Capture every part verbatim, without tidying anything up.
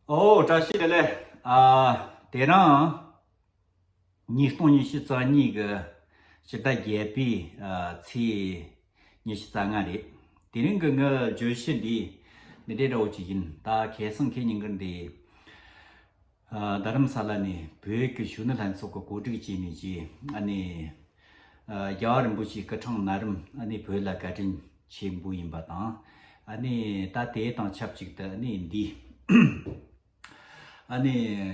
ཨོ་བཀྲ་ཤིས་བདེ་ལེགས། ཨ་དེ་རིང་ཉིས་སྟོང་ཉི་ཤུ་རྩ་གཉིས་གི་སྤྱི་ཟླ་བརྒྱད་པའི་ཨ་ཚེས་ཉི་ཤུ་རྩ་ལྔ་རེད། དེ་རིང་གི་ངའི་བརྗོད་གཞི་འདི་འདི་འདྲའི་འདྲ་བོ་ཅིག་ཡིན། ད་ཁ་སང་ཁེ་ཉིན་གི་འདི་ཨ་རྡ་རམ་ས་ལ་ནས་བོད་ཀྱི་གཞོན་ནུ་ལྷན་ཚོགས་ཀྱི་གོ་སྒྲིག་བྱས་ནས་ཀྱི་ཨ་ནི་ཨ་རྒྱལ་བ་རིན་པོ་ཆེའི་སྐུ་འཕྲེང་ན་རིམ་ཨ་ནི་བོད་ལ་བཀའ་དྲིན་ཆེན་པོ་ཡིན་པ་དང་། ཨ་ནི་ད་དེ་དང་ཆབས་ཅིག་ཏུ་ཨ་ནི་འདི་ཨ་ནི་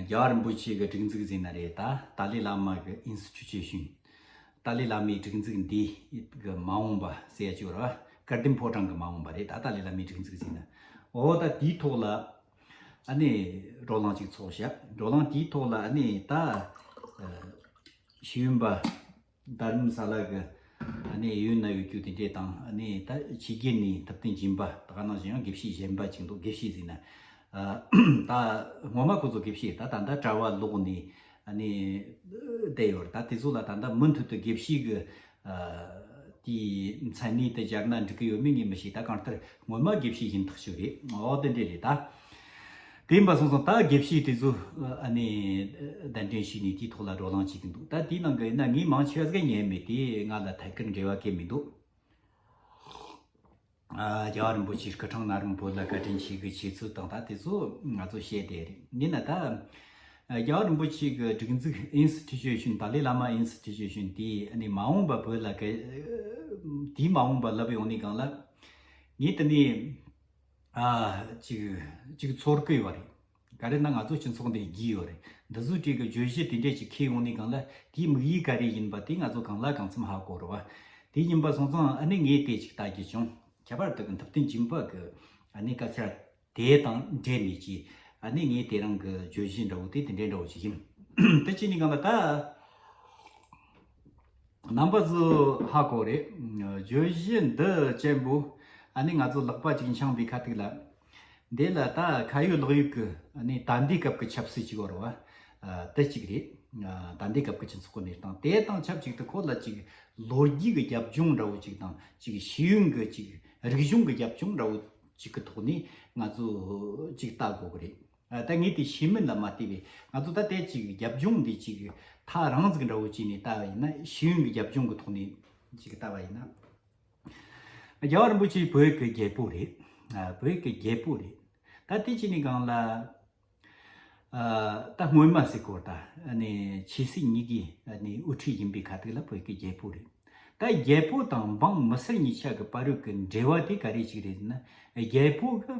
རྒྱལ་བ་རིན་པོ་ཆེ་གི་སྒྲིག་འཛུགས་ཟེར་ན་རེད། ད་ཏཱ་ལའི་བླ་མ་གི་ཨིན་སི་ཊི་ཊུ་ཤན། ཏཱ་ལའི་བླ་མའི་སྒྲིག་འཛུགས་འདི་གི་མ་འོངས་པ་ཟེར་ཡ་ཅིག་ཡོད་རེད་བ། སྐལ་ལྡན་ཕོ་བྲང་གི་མ་འོངས་པ་རེད། ད་ཏཱ་ལའི་བླ་མའི་སྒྲིག་འཛུགས་ཟེར་ན། འོ་ད་དེའི་ཐོག་ལ་ཨ་ནི་བགྲོ་གླེང་ཅིག་ཚོགས་ཤག་བགྲོ་གླེང་དེའི་ཐོག་ལ་ཨ་ནི་ད་ཨ་ཤེས་ཡོན་པ་རྡ་རམ་ས་ལ་གི་ཨ་ནི་ཡོད་ན་ཡོད་རྒྱུ་དེ་འདྲས་དང་། ཨ་ནི་ད་ཕྱི་རྒྱལ་ནས་ཐུབ་བསྟན་སྦྱིན་པ་ད་ག་ནང་བཞིན་ཡང་དགེ་བཤེས་གཞན་པ་ཅིག་འདུག་དགེ་བཤེས་ཟེར་ན་ཨ་ད་སྔོན་མ་ཁོ་ཚོ་དགེ་བཤེས། ད་ད་ལྟ་གྲྭ་བ་ལོག་ནས་ཨ་ནི་བསྡད་ཡོད་རེད། ད་དེ་ཚོ་ལ་ད་ལྟ་མུ་མཐུད་དུ་དགེ་བཤེས་གི་ཨ་དེའི་མཚན་གནས་དེ་སྦྱར་ན་འགྲིག་གི་ཡོད་མེད་ངས་མི་ཤེས། ད་གང་ལྟར་སྔོན་མ་དགེ་བཤེས་ཡིན་ཐག་ཆོད་རེད། འོ་དེ་འདྲས་རེད་ད། དེ་ཡིན་པ་སོང་ཙང་ད་དགེ་བཤེས་དེ་ཚོ་ཨ་ནི་གདན་འདྲེན་ཞུས་ནས་དེའི་ཐོག་ལ་བགྲོ་གླེང་བྱེད་ཀྱི་འདུག་ད་དེའི་ནང་གི་ཡིན་ན་ངས་མང་ཆེ་བ་ཟིག་ཉན་མེད། དེ་ང་ལ་ཐད་ཀར་འབྲེལ་བ་གང་ཡང་མི་འདུག་ཨ་རྒྱལ་བ་རིན་པོ་ཆེའི་སྐུ་འཕྲེང་ན་རིམ་བོད་ལ་བཀའ་དྲིན་ཆེ་གི་བྱེད་ཚུལ་དང་ད་དེ་ཚོ་ང་ཚོ་བཤད་བསྡད་རེད། ཡིན་ན་ད་ཨ་རྒྱལ་བ་རིན་པོ་ཆེ་གི་སྒྲིག་འཛུགས་ཨིན་སི་ཊི་ཊུ་ཤན། ཏཱ་ལའི་བླ་མ་ཨིན་སི་ཊི་ཊུ་ཤན་དེ་ཨ་ནི་མ་འོངས་པ་བོད་ལ་ག་དེའི་མ་འོངས་པ་ལབ་ཡོང་ནས་གང་ལ་ངས་དེ་ནས་ཨ་ཅིག་ཅིག་ཚོར་གི་ཡོད་རེད། ག་རེ་ན་ང་ཚོ་སྤྱི་ཚོགས་འདི་རྒྱས་ཡོད་རེད། འདི་ཚོའི་གྲས་ཀྱི་བརྗོད་གཞི་དེ་འདྲས་ཅིག་འཁྱེར་ཡོང་ནས་གང་ལ་དེའི་དམིགས་ཡུལ་ག་རེ་ཡིན་པ་དེ་ང་ཚོ་གང་ལ་གང་འཚམ་ཧ་གོ་རེད་བ། དེ་ཡིན་པ་སོང་ཙང་ཨ་ནི་ངས་དེ་ཅིག་ལྟ་རྒྱུ་བྱུང་། ཁྱད་པར་དུ་གི་ཐུབ་བསྟན་སྦྱིན་པ་གི་ཨ་ནི་སྐད་ཆ་དེ་དང་འབྲེལ་ནས་ཀྱི་ཨ་ནི་ངས་དེ་རང་གི་བརྗོད་གཞི་འདྲ་བོ་དེ་དེ་འདྲས་འདྲ་བོ་ཅིག་ཡིན། དེ་ཅི་ནས་གང་ལ་ད། རྣམ་པ་ཚོ་ཧ་གོ་རེད། བརྗོད་གཞི་འདི་ཅན་པོ་ཨ་ནི་ང་ཚོ་ལག་པ་ཅིག་འཆང་བའི་ཁ་ཐུག་ལ། འདི་ལ་ད་ཁ་ཡོད་ལག་ཡོད་ཀྱི་ཨ་ནི་ད་ལྟའི་སྐབས་ཀྱི་ཆབ་སྲིད་ཅིག་ཡོད་རེད་བ། ཨ་དེ་གཅིག་རེད། ཨ་ད་ལྟའི་སྐབས་ཀྱི་སྤྱི་ཚོགས་ཀྱི་གནས་སྟངས་དེ་དང་ཆབས་ཅིག་ཏུ་ཁོ་ལ་ཅིག་ལོ་རྒྱུས་ཀྱི་རྒྱབ་ལྗོངས་འདྲ་བོ་ཅིག་དང་ཅིག་ཤེས་ཡོན་གྱི་ཅིག་རིག་གཞུང་གི་རྒྱབ་ལྗོངས་འདྲ་བོ་ཅིག་གི་ཐོག་ནས་ང་ཚོ་ཅིག་ལྟ་དགོས་ཀྱི་རེད། ཨ་ད་ངས་དེ་ཤེས་མིན་ལ་མ་བལྟས་པས་ང་ཚོ་ད་ལྟའི་ཅིག་རྒྱབ་ལྗོངས་འདི་ཅིག་ཐག་རིང་ཟིག་འདྲ་བོ་ཅིག་ནས་ལྟ་བ་ཡིན་ན། ཤེས་ཡོན་གྱི་རྒྱབ་ལྗོངས་ཀྱི་ཐོག་ནས་ཅིག་ལྟ་བ་ཡིན་ན། རྒྱལ་བ་རིན་པོ་ཆེ་བོད་ཀྱི་རྒྱལ་པོ་རེད། ཨ་བོད་ཀྱི་རྒྱལ་པོ་རེད། ད་དེ་ཅི་ནས་གང་ལ། ཨ་ད་སྔོན་མ་ཟེར་གོ་ད་ཨ་ནི་ཆོས་སྲིད་གཉིས་ཀའི་ཨ་ནི་དབུ་ཁྲིད་ཡིན་པའི་ཁ་ཐུག་ལ་བོད་ཀྱི་རྒྱལ་པོ་རེད། ད་རྒྱལ་པོ་དང་འབངས་མི་སེར་གཉིས་ཆ་གི་བར་རོལ་གྱི་འབྲེལ་བ་དེ་ག་རེ་ཞིག་རེད་ཟེར་ན། རྒྱལ་པོ་གི་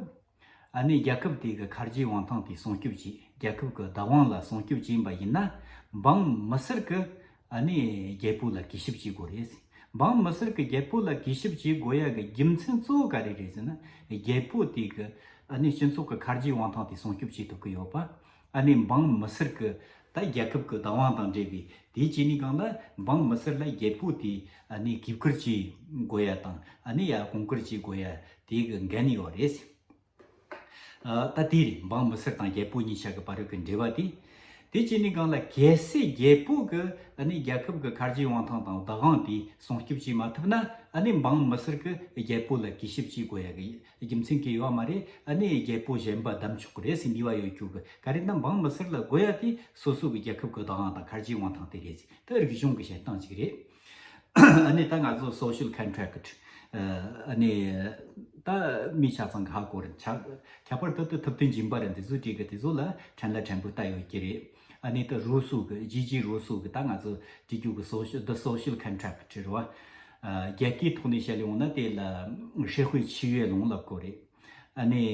ཨ་ནི་རྒྱལ་ཁབ་དེ་གི་ཁ་རྗེ་དབང་ཐང་དེ་སྲུང་སྐྱོབ་བྱེད། རྒྱལ་ཁབ་གི་བདག་དབང་ལ་སྲུང་སྐྱོབ་བྱེད་པ་ཡིན་ན། འབངས་མི་སེར་གི་ཨ་ནི་རྒྱལ་པོ་ལ་གུས་ཞབས་བྱེད་དགོས་རེད། འབངས་མི་སེར་གི་རྒྱལ་པོ་ལ་གུས་ཞབས་བྱེད་དགོས་ཡ་གི་རྒྱུ་མཚན་གཙོ་བོ་ག་རེ་རེད་ཟེར་ན། རྒྱལ་པོ་དེ་གི་ཨ་ནི་སྤྱི་ཚོགས་གི་ཁ་རྗེ་དབང་ཐང་དེ་སྲུང་སྐྱོབ་བྱེད་ཐུབ་ཀྱི་ཡོད་པ། ཨ་ནི་འབངས་མི་སེར་གི་ད་རྒྱལ་ཁབ་གི་བདག་དབང་དང་འབྲེལ་བའི་དེ་བྱས་ནས་གང་ལ་འབངས་མི་སེར་ལ་རྒྱལ་པོ་དེ་ཨ་ནི་གུས་བཀུར་བྱེད་དགོས་ཡ་དང་། ཨ་ནི་ཡ་གོང་བཀུར་བྱེད་དགོས་ཡ་དེ་གི་འགན་ཡོད་རེད། ཨ་ད་དེ་རེད། འབངས་མི་སེར་དང་རྒྱལ་པོ་གཉིས་ཆ་གི་བར་རོལ་གི་འབྲེལ་བ་དེ། དེ་བྱས་ནས་གང་ལ་གལ་སྲིད་རྒྱལ་པོ་གི་ཨ་ནི་རྒྱལ་ཁབ་གི་ཁ་རྗེ་དབང་ཐང་དང་བདག་དབང་དེ་སྲུང་སྐྱོབ་བྱེད་མ་ཐུབ་ན། ཨ་ནི་འབངས་མི་སེར་གི་རྒྱལ་པོ་ལ་གུས་ཞབས་བྱེད་དགོས་ཡ་གི་རྒྱུ་མཚན་གི་ཡོད་མ་རེད། ཨ་ནི་རྒྱལ་པོ་གཞན་པ་བདམས་ཆོག་གི་རེད་ཟེར་ནུས་པ་ཡོད་རྒྱུ་གི། ག་རེ་ན་འབངས་མི་སེར་ལ་དགོས་ཡ་དེ་སོ་སོ་གི་རྒྱལ་ཁབ་གི་བདག་དབང་དང་ཁ་རྗེ་དབང་ཐང་དེ་རེད་ཟེར། དེ་རིག་གཞུང་གི་བཤད་སྟངས་ཅིག་རེད། ཨ་ནི་ད་ང་ཚོ་social contract། ཨ་ནི་ད་མི་ཆ་ཚང་གི་ཧ་གོ་རེད། ཁྱད་པར་དུ་དུ་ཐུབ་བསྟན་སྦྱིན་པ་རེད། འདི་ཚོ་བྲིས་གི་དེ་ཚོ་ལ་ཕྲན་ལ་ཕྲན་བུ་ལྟ་ཡོད་ཀྱི་རེད། ཨ་ནི་ད་རུ་སུ་གི་ཇི་ཇི་རུ་སུ་གི་ད་ང་ཚོ་བྲིས་རྒྱུ་གི་social the social contract་རེད་བ། རྒྱ་སྐད་ཐོག་ནས་བཤད་ལེ་འོང་ན་དེ་ལ་社会契约ལུང་ལབ་གོ་རེད། ཨ་ནི་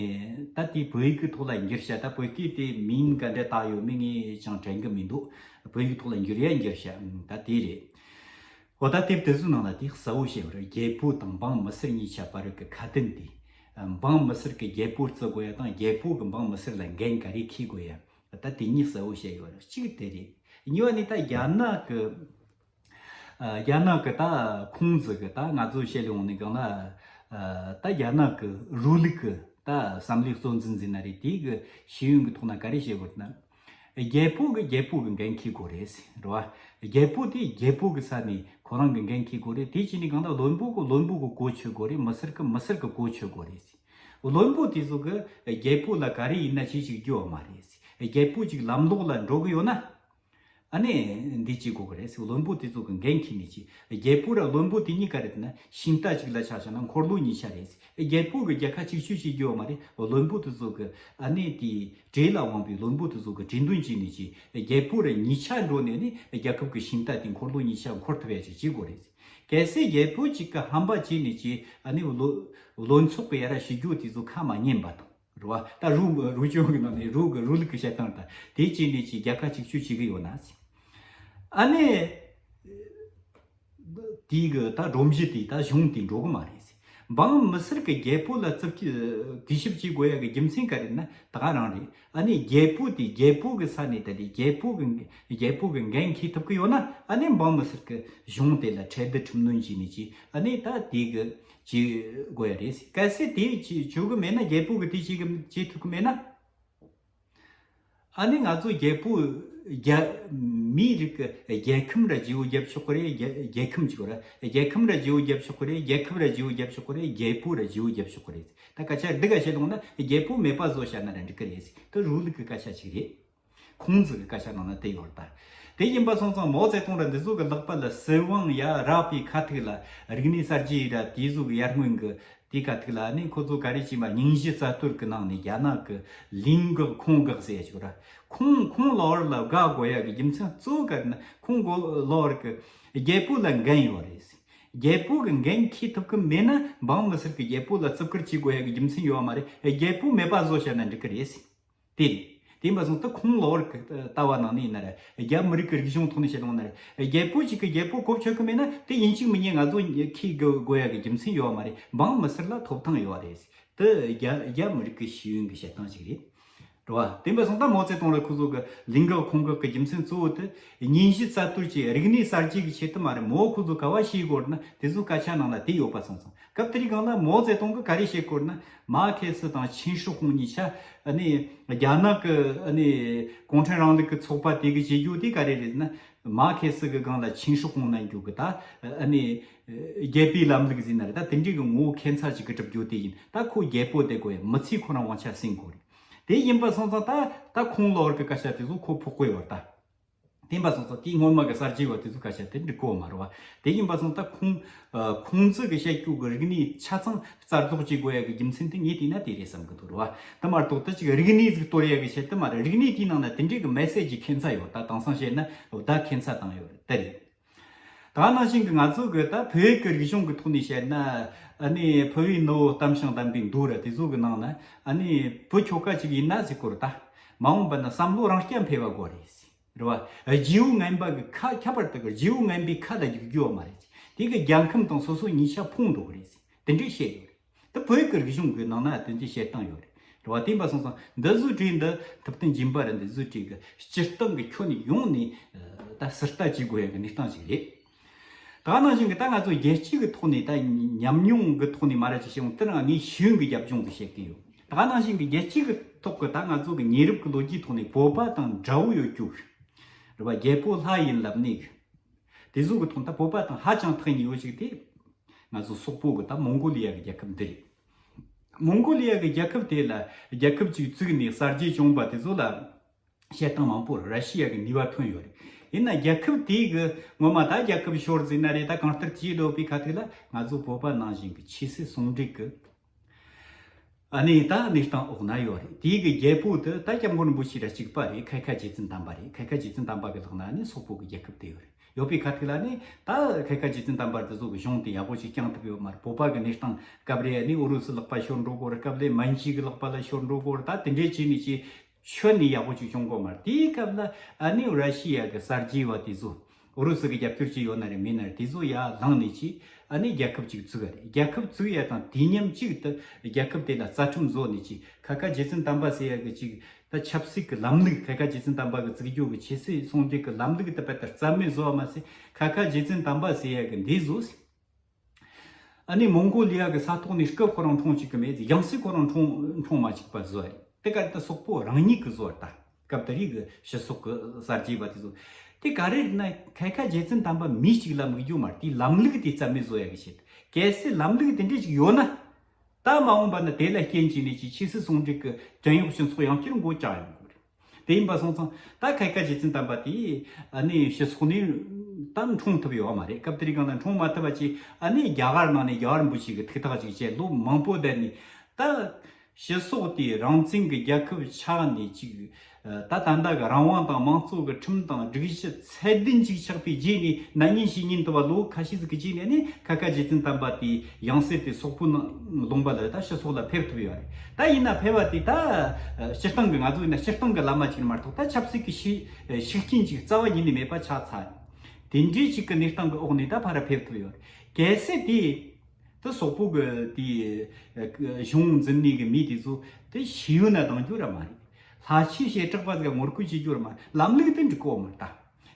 ད་དེ་བོད་ཡིག་གི་ཐོག་ལ་འགྱུར་བྱ། ད་བོད་སྐད་དེ་མིང་ག་འདྲ་བཏགས་ཡོད་མེད་ངས་ཅང་དྲན་གི་མི་འདུག་བོད་ཡིག་ཐོག་ལ་འགྱུར་ཡ་འགྱུར་བྱ་ད་དེ་རེད། འོ་ད་དེབ་དེ་ཚོའི་ནང་ལ་དེ་གསལ་བོ་བཤད་པར་རྒྱལ་པོ་དང་འབངས་མི་སེར་གཉིས་ཆ་བར་གྱི་ཁ་དན་དེ། འབངས་མི་སེར་གྱི་རྒྱལ་པོ་བརྩི་དགོས་ཡ་དང་རྒྱལ་པོ་གི་འབངས་མི་སེར་ལ་འགན་ག་རེ་འཁྱེར་དགོས་ཡ། ད་དེ་གཉིས་གསལ་བོ་བཤད་ཡོད་རེད། གཅིག་དེ་རེད། གཉིས་པ་ནི་ད་རྒྱ་ནག་གི་ཨ་རྒྱ་ནག་གི་ད་ཁོང་ཚོ་གི་ད་ང་ཚོ་བཤད་ལེ་འོང་ནི་གང་ལ། ཨ་ད་རྒྱ་ནག་གི་རུ་ལུགས་གི་ད་བསམ་བློའི་གཙོ་འཛིན་ཟིན་ན་རེད། དེ་གི་ཤེས་ཡོན་གི་ཐོག་ན་ག་རེ་བཤད་དགོས་ན། རྒྱལ་པོ་གི་རྒྱལ་པོ་གི་འགན་འཁྱེར་དགོས་རེད་ཟེར་རེད་བ། རྒྱལ་པོ་དེ་རྒྱལ་པོ་གི་ས་ནས་ཁོ་རང་གི་འགན་འཁྱེར་དགོས་རེད། དེ་བྱས་ནས་གང་ལྟར་བློན་པོ་གི་བློན་པོ་གི་གོ་ཆོད་དགོས་རེད། མི་སེར་གི་མི་སེར་གི་གོ་ཆོད་དགོས་རེད་ཟེར། བློན་པོ་དེ་ཚོ་གི་རྒྱལ་པོ་ལ་ག་རེ་ཡིན་ན་ཅི་ཞིག་རྒྱུ་བ་མ་རེད། རྒྱལ་པོ་ཅིག་ལམ་ལོག་ལ་འགྲོ་གི་ཡོད་ན། ཨ་ནི་འདི་བྱེད་དགོས་གི་རེད། བློན་པོ་དེ་ཚོ་གི་འགན་འཁྱེར་ནས་ཅི། རྒྱལ་པོ་ར་བློན་པོ་དེ་གཉིས་ཀ་རེད་ན་ཤིང་རྟ་ཅིག་ལ་ཆ་བཞག་ན་འཁོར་ལོ་གཉིས་ཆ་རེད། རྒྱལ་པོ་གི་རྒྱལ་ཁ་ཅིག་ཆོད་བྱེད་རྒྱུ་བ་མ་རེད། བློན་པོ་དེ་ཚོ་གི་ཨ་ནི་དེ་གྲས་ལ་དབང་པའི་བློན་པོ་དེ་ཚོ་གི་གྲོས་འདོན་བྱས་ནས་ཅི། རྒྱལ་པོ་ར་གཉིས་ཆ་འགྲོ་ནས་ནི་རྒྱལ་ཁབ་གི་ཤིང་རྟ་དེ་འཁོར་ལོ་གཉིས་ཆ་འཁོར་ཐུབ་ཡ་ཅིག་བྱེད་དགོས་རེད། གལ་སྲིད་རྒྱལ་པོ་གཅིག་གི་ཧམ་པ་བྱས་ནས་ཀྱི་ཨ་ནི་བློ་བློན་ཚོགས་ཀྱི་ཡ་ར་ཞུ་རྒྱུ་དེ་ཚོ་ཁ་མ་ཉན་པ་དང་རེད་བ། ད་རུ་རུ་ཅོ་གི་ནང་ནས་རུ་གི་རུ་ལུགས་ཀྱི་བཤད་སྟངས་དང་དེ་བྱས་ནས་ཀྱི་རྒྱལ་ཁ་ཅིག་ཆོད་བྱེད་གི་ཡོད་ན་ཟེར། ཨ་ནི་དེའི་གི་ད་སྒྲོམ་གཞི་དེ་ད་གཞུང་དེ་འགྲོ་གི་མ་རེད་ཟེར། འབངས་མི་སེར་གི་རྒྱལ་པོ་ལ་རྩིབ་ཀྱི་གུས་ཞབས་བྱེད་དགོས་ཡ་གི་རྒྱུ་མཚན་ག་རེ་ན་ད་ག་རང་རེད། ཨ་ནི་རྒྱལ་པོ་དེ་རྒྱལ་པོ་གི་ས་ནས་ད་ལས་རྒྱལ་པོ་གི་རྒྱལ་པོ་གི་འགན་འཁྱེར་ཐུབ་གི་ཡོད་ན་ཨ་ནི་འབངས་མི་སེར་གི་གཞུང་དེ་ལ་ཁྲལ་བསྡུ་ཁྲིམས་གནོན་བྱས་ནས་ཀྱི་ཨ་ནི་ད་དེ་གི་བྱེད་དགོས་ཡ་རེད། གལ་སྲིད་དེ་བྱེད་བྱེད་གི་མེད་ན་རྒྱལ་པོ་གི་དེ་བྱེད་གི་བྱེད་ཐུབ་གི་མེད་ན། ཨ་ནི་ང་ཚོ་རྒྱལ་པོ་རྒྱ་མིའི་རིགས་ཀྱི་རྒྱལ་ཁམས་ར་བརྗེ་བོ་རྒྱབ་ཆོག་གི་རེད། རྒྱལ་རྒྱལ་ཁམས་ཅིག་ར་རྒྱལ་ཁམས་ར་བརྗེ་བོ་རྒྱབ་ཆོག་གི་རེད། རྒྱལ་ཁབ་ར་བརྗེ་བོ་རྒྱབ་ཆོག་གི་རེད། རྒྱལ་པོ་ར་བརྗེ་བོ་རྒྱབ་ཆོག་གི་རེད། ད་སྐད་ཆ་འདི་ག་བཤད་ལོང་ན་རྒྱལ་པོ་མེད་པ་བཟོ་བྱ་ན་ར་འགྲིག་གི་རེད། དེ་རུ་ལུགས་ཀྱི་སྐད་ཆ་ཅིག་རེད། ཁུང་ཙི་གི་སྐད་ཆ་ནང་ན་དེ་ཡོད་རེད་ད། དེ་ཡིན་པ་སོང་ཙང་མའོ་ཙེ་ཏུང་ར་འདི་ཚོ་གི་ལག་པ་ལ་སྲིད་དབང་ཡ་རག་པའི་ཁ་ཐུག་ལ་རིག་གནས་གསར་བརྗེ་ར་དེ་ཚོ་གི་ཡར་སྔོན་གི་དེ་ག་ཐུག་ལ་ནི་ཁོ་ཚོ་ག་རེ་བྱས་མ་སྙིང་རྗེ་རྩ་གཏོར་གི་ནང་ནས་རྒྱ་ནག་གི་ལིང་གག་ཁོང་གག་ཟེར་ཞིག་ར། ཁོང་ཁོང་ལོར་ལ་དགའ་དགོས་ཡ་གི་རྒྱུ་མཚན་གཙོ་བོ་ག་རེ་ན་ཁོང་གོ་ལོར་གི་རྒྱལ་པོ་ལ་འགན་ཡོད་རེད། རྒྱལ་པོ་གི་འགན་འཁྱེར་ཐུབ་གི་མེད་ན་འབངས་མི་སེར་གི་རྒྱལ་པོ་ལ་བརྩི་བཀུར་བྱེད་དགོས་ཡ་གི་རྒྱུ་མཚན་ཡོད་མ་རེད། རྒྱལ་པོ་མེད་པ་བཟོ་བྱ་ན་འགྲིག་གི་རེད། དེ་རེད། དེ་ཡིན་པ་སོང་ཙང་ཁོང་ལོར་གི་ལྟ་བ་ནང་ནས་ཡིན་ན་རེད། རྒྱ་མི་རིགས་ཀྱི་རིག་གཞུང་ཐོག་ནས་བཤད་ཡོང་ན་རེད། རྒྱལ་པོ་གཅིག་གི་རྒྱལ་པོ་གོ་ཆོད་གི་མེད་ན་དེ་ཡིན་གཅིག་མིན་གཉིས་ང་ཚོ་ཁྱི་དགོས་དགོས་ཡ་གི་རྒྱུ་མཚན་ཡོད་མ་རེད། འབངས་མི་སེར་ལ་ཐོབ་ཐང་ཡོད་རེད། དེ་རྒྱ་རྒྱ་མི་རིགས་ཀྱི་ཤེས་ཡོན་གྱི་བཤད་སྟངས་ཤིག་རེད། རེད་བ། དེ་འབའ་སོང་ད་མའོ་ཙེ་ཏུང་ལ་ཁོ་ཚོ་གི་ལིང་གག་ཁོང་གག་གི་རྒྱུ་མཚན་གཙོ་བོ་དེ་སྙིང་རྗེ་རྩ་གཏོར་གྱི་རིག་གནས་གསར་བརྗེ་གི་ཆེད་དུ་མ་རེད། མོ་ཁོ་ཚོ་ག་བ་ཤེས་དགོས་ན་དེ་ཚོ་སྐད་ཆ་ནང་ལ་དེ་ཡོད་པ་སོང་སོང་། སྐབས་དེ་རིང་གང་ལ་མའོ་ཙེ་ཏུང་གིས་ག་རེ་བཤད་དགོས་ན་མ་ཁེ་སི་དང་ཆིན་ཧྲི་ཧུང་གཉིས་ཆ་ཨ་ནི་རྒྱ་ནག་གི་ཨ་ནི་གུང་ཁྲན་རིང་ལུགས་ཀྱི་ཚོགས་པ་དེ་གི་བྱེད་རྒྱུ་དེ་ག་རེ་རེད་ན་མ་ཁེ་སི་གི་སྒང་ལ་ཆིན་ཧྲི་ཧུང་གནང་རྒྱུ་གི་ད་ཨ་ནི་རྒྱལ་པོའི་ལམ་ལུགས་ཟིན་ན་རེད། ད་དེ་འདྲའི་གི་ངོ་བོ་ཁྱད་མཚར་ཅིག་གི་གྲུབ་རྒྱུ་དེ་ཡིན། ད་ཁོ་རྒྱལ་པོ་དེ་དགོས་ཡ་མི་ཚེ་ཁོ་རང་དབང་ཆ་ཟིན་དགོས་རེད། དེ་ཡིན་པ་སོང་ཙང་ད་ད་ཁོང་ལོར་གི་སྐད་ཆ་དེ་ཚོ་ཁོ་ཕོག་གོ་ཡོད་ད། དེ་ཡིན་པ་སོང་ཙང་དེའི་སྔོན་མ་གི་གསར་བརྗེ་བ་དེ་ཚོ་སྐད་ཆ་དེ་འགྲིག་གོ་མ་རེད་བ། དེ་ཡིན་པ་སོང་ད་ཁོང་ཁོང་ཚོ་གི་བཤད་རྒྱུ་གི་རིག་གནས་ཆ་ཚང་རྩ་རྫོགས་བྱེད་དགོས་ཡ་གི་རྒྱུ་མཚན་དེ་ངས་བལྟས་ན་དེ་རེད་བསམ་གི་འདུག་རེད་བ། དེ་མ་གཏོགས་ད་ཅིག་རིག་གནས་ཟིག་གཏོར་ཡ་གི་ཆེད་དུ་མ་རེད། རིག་གནས་དེའི་ནང་ན་དེ་འདྲའི་གི་མེ་སེ་ཇི་ཁྱད་མཚར་ཡོད་ད། དེང་སང་བཤད་ན་བརྡ་ཁྱད་མཚར་བཏང་ཡོད་རེད། དེ་རེད། ད་ནང་བཞིན་གྱི་ང་ཚོ་གི་ད་བོད་ཡིག་གི་རིག་གཞུང་གི་ཐོག་ནས་བཤད་ན་ཨ་ནི་ཕུ་བོའི་ནུ་བོ་བལྟམས་ཤིང་བདམས་པའི་མདོ་ར་དེ་ཚོ་གི་ནང་ན་ཨ་ནི་བུ་ཁྱོ་ག་ཅིག་ཡིན་ན་ཟེར་གོ་ར། ད་མ་འོངས་པ་ན་བསམ་བློ་རང་རྐྱ་འཕེར་བ་དགོས་རེད་ཟེར་རེད་བ། རྗེ་བོ་ངན་པ་གི་ཁ་ཁྱད་པར་དུ་གི་རྗེ་བོ་ངན་པའི་ཁ་ལ་རྒྱུག་རྒྱུ་བ་མ་རེད་ཟེར། དེ་གི་རྒྱལ་ཁམས་དང་སོ་སོ་གཉིས་ཆ་ཕུང་འགྲོ་གི་རེད་ཟེར། དེ་འདྲས་བཤད་ཡོད་རེད། ད་བོད་ཀྱི་རིག་གཞུང་གི་ནང་ན་དེ་འདྲས་བཤད་སྟངས་ཡོད་རེད། རེད་བ། དེ་ཡིན་པ་སོང་ཙང་འདི་བཟོ་གྲས་འདི་ཐུབ་བསྟན་སྦྱིན་པ་ར་འདི་བཟོ་གྲས་ཀྱི་སྤྱིར་བཏང་གི་ཁྱོན་ནས་ཡོངས་ནས་ད་ཟུར་ལྟ་བྱེད་དགོས་ཡ་གི་གནས་སྟངས་ཤིག་རེད། ད་ནང་བཞིན་གྱི་ད་ང་ཚོ་རྒྱལ་སྤྱི་གི་ཐོག་ནས་ད་ཉམས་མྱོང་གི་ཐོག་ནས་མ་ར་ཅིག་བཤད་འོང་དེ་རང་ངས་ཤེས་ཡོན་གྱི་རྒྱབ་ལྗོངས་སུ་བཤད་ཀྱི་ཡོད། ད་ནང་བཞིན་གྱི་རྒྱལ་སྤྱི་གི་ཐོག་གི་ད་ང་ཚོ་གི་ཉེ་རབས་ཀྱི་ལོ་རྒྱུས་ཐོག་ནས་བོད་པ་དང་འདྲ་བོ་ཡོད་རྒྱུ་རེད་བ། རྒྱལ་པོ་ལྷ་ཡིན་ལབ་ནས་གི་དེ་ཚོ་གི་ཐོག་ད་བོད་པ་དང་ཧ་ཅང་ཐག་ཉེ་བོ་ཞིག་དེ། ང་ཚོ་སོག་པོ་གི་ད་མོང་གོ་ལི་ཡ་གི་རྒྱལ་ཁབ་འདི་རེད། མོང་གོ་ལི་ཡ་གི་རྒྱལ་ཁབ་དེ་ལ་རྒྱལ་ཁབ་ཅིག་བཙུགས་ནས་གསར་བརྗེ་བྱུང་བ་དེ་ཚོ་ལ་བཤད་སྟངས་མང་པོ་ར་ཤི་ཡ་གི་ནུས་པ་ཐོན་ཡོད་རེད། ཡིན་ན་རྒྱལ་ཁབ་དེ་གི་ངོ་མ་ད་རྒྱལ་ཁབ་ཤོར་ཟིན་ན་རེད། ད་གང་ལྟར་ཅི་ཡོད་པའི་ཁ་ཐུག་ལ་ང་ཚོ་བོད་པ་ནང་བཞིན་གི་ཆོས་སྲིད་ཟུང་འབྲེལ་གི་ཨ་ནི་ད་གནས་སྟངས་འོག་ན་ཡོད་རེད། དེ་གི་རྒྱལ་པོ་དེ་ད་སྐྱབས་མགོན་རིན་པོ་ཆེ་ར་གཅིག་པ་རེད། ཁ་ཁ་རྗེ་བཙུན་དམ་པ་རེད། ཁ་ཁ་རྗེ་བཙུན་དམ་པ་གི་ལག་ན་ནི་སོག་པོ་གི་རྒྱལ་ཁབ་དེ་ཡོད་རེད། ཡོད་པའི་ཁ་ཐུག་ལ་ནི་ད་ཁ་ཁ་རྗེ་བཙུན་དམ་པ་དེ་ཚོ་གི་གཞུང་དེ་ཡག་པོ་ཞིག་བསྐྱངས་ཐུབ་ཡོད་མ་རེད། བོད་པ་གི་གནས་སྟངས་སྐབས་རེ་ནི་ཨུ་རུ་སུ་ལག་པ་ཤོར་འགྲོ་གོ་རེད། སྐབས་རེ་མན་ཇུ་གི་ལག་པ་ལ་ཤོར་འགྲོ་གོ་རེད། ད་དེ་འདྲའི་བྱས་ནས་ཅི་ཤོད་ནས་ཡག་པོ་ཞིག་བྱུང་གོ་མ་རེད། དེའི་སྐབས་ལ་ཨ་ནི་ར་ཤི་ཡ་གི་གསར་བརྗེ་བ་དེ་ཚོ་ཨུ་རུ་སུ་གི་རྒྱབ་སྐྱོར་ཅིག་ཡོད་ན་རེད་མེད་ན་རེད། དེ་ཚོ་ཡར་ལངས་ནས་ཅི་ཨ་ནི་རྒྱལ་ཁབ་ཅིག་བཙུགས་རེད། རྒྱལ་ཁབ་བཙུགས་ཡ་དང་དུས་མཉམ་གཅིག་ཏུ་རྒྱལ་ཁབ་དེ་ལ་རྩ་ཁྲིམས་བཟོ་ནས་ཅི་ཁ་ཁ་རྗེ་བཙུན་དམ་པ་ཟེར་ཡ་གི་ཅིག་ད་ཆབ་སྲིད་ཀྱི་ལམ་ལུགས་ཁ་ཁ་རྗེ་བཙུན་དམ་པ་གི་བཙུགས་རྒྱུ་གི་ཆོས་སྲིད་ཟུང་འབྲེལ་གྱི་ལམ་ལུགས་དེ་དཔེ་ལྟར་རྩ་མེད་བཟོ་བ་མ་ཟད། ཁ་ཁ་རྗེ་བཙུན་དམ་པ་ཟེར་ཡ་གི་འདི་བཟོས། ཨ་ནི་མོང་གོ་ལི་ཡ་གི་ས་ཐོག་ནས་སྐུ་ཁོ་རང་འཁྲུངས་བཅུག་གི་མེད། ཡང་སྲིད་ཁོ་རང་འཁྲུངས་འཁྲུངས་མ་བཅུག་པ་བཟོ་བ་རེད། དེ་ག་ད་སོག་པོ་རང་ཉིད་ཀྱིས་བཟོ་བ་རེད། ད་སྐབས་དེ་རིགས་ཀྱི་སྤྱི་ཚོགས་ཀྱི་གསར་བརྗེ་བ་དེ་ཚོ་དེ་ག་རེ་རེད་ན་ཁ་ཁ་རྗེ་བཙུན་དམ་པ་མི་གཅིག་ལ་དམིགས་རྒྱུ་མ་རེད། དེའི་ལམ་ལུགས་དེ་རྩ་མེད་བཟོ་ཡ་གི་ཆེད། གལ་སྲིད་ལམ་ལུགས་དེ་འདྲ་ཞིག་ཡོད་ན། ད་མ་འོངས་པ་ན་དེ་ལ་རྐྱེན་བྱས་ནས་ཀྱི་ཆོས་སྲིད་ཟུང་འབྲེལ་གྱི་བྲན་གཡོག་སྤྱི་ཚོགས་ཡང་བསྐྱར་མགོ་བཀྱག་ཡོང་གི་རེད། དེ་ཡིན་པ་སོང་ཙང་ད་ཁ་ཁ་རྗེ་བཙུན་དམ་པ་དེས་ཨ་ནི་སྤྱི་ཚོགས་ནས་ད་འཁྲུངས་ཐུབ་ཡོད་མ་རེད། སྐབས་དེ་རིང་གང་ལ་འཁྲུངས་མ་ཐུབ་པ་ཅིག་ཨ་ནི་རྒྱ་གར་ནང་ནས་རྒྱལ་བ་རིན་པོ་ཆེ་གི་ཐུགས་ཐག་ཅིག་བཅད། ལོ་མང་པོ་བསྡད་ནས་ད་སྤྱི་ཚོགས་དེ་རང་བཙན་གྱི་རྒྱལ་ཁབ་ཆགས་ནས་ཅིག་ད་ད་ལྟ་གི་རང་དབང་དང་དམངས་གཙོ་གི་ཁྲིམས་དང་སྒྲིག་གཞི་ཚད་ལྡན་ཅིག་ཆགས་པའི་རྗེས་ནས་ན་ནིང་ཕྱི་ཉིན་དུ་བ་ལོ་ཁ་ཤས་ཟིག་གི་རྗེས་ནས་ནི་ཁ་ཁ་རྗེ་བཙུན་དམ་པ་དེས་ཡང་སྲིད་དེ་སོག་པོའི་ནང་ལུང་པ་ལ་ད་སྤྱི་ཚོགས་ལ་ཕེབས་ཐུབ་ཡོད་རེད། ད་ཡིན་ན་ཕེབས་པ་དེ་ད་སྤྱིར་བཏང་གི་ང་ཚོ་ཡིན་ན་སྤྱིར་བཏང་གི་བླ་མ་ཅིག་མ་གཏོགས་ད་ཆབ་སྲིད་ཀྱི་ཤེས་ཤུགས་རྐྱེན་ཅིག་རྩ་བ་ཉིད་ནས་མེད་པ་ཆགས་ཚར། དེ་འདྲའི་ཅིག་གི་གནས་སྟངས་ཀྱི་འོག་ནས་ད་ཕར་ཕེབས་ཐུབ་ཡོད་རེད། གལ་སྲིད་དེ་དེ་སོག་པོ་གི་དེ་གཞུང་འཛིན་ནས་གི་མི་དེ་ཚོ་དེ་ཤེས་ཡོན་ན་གཏོང་རྒྱུ་ར་མ་རེད། ལྷ་ཆོས་བྱེ་བྲག་པ་ཟིག་ངོ་རྒོལ་བྱེད་རྒྱུ་ར་མ་རེད། ལམ་ལུགས་དེ་འགྲིག་གོ་མ་རེད་ད།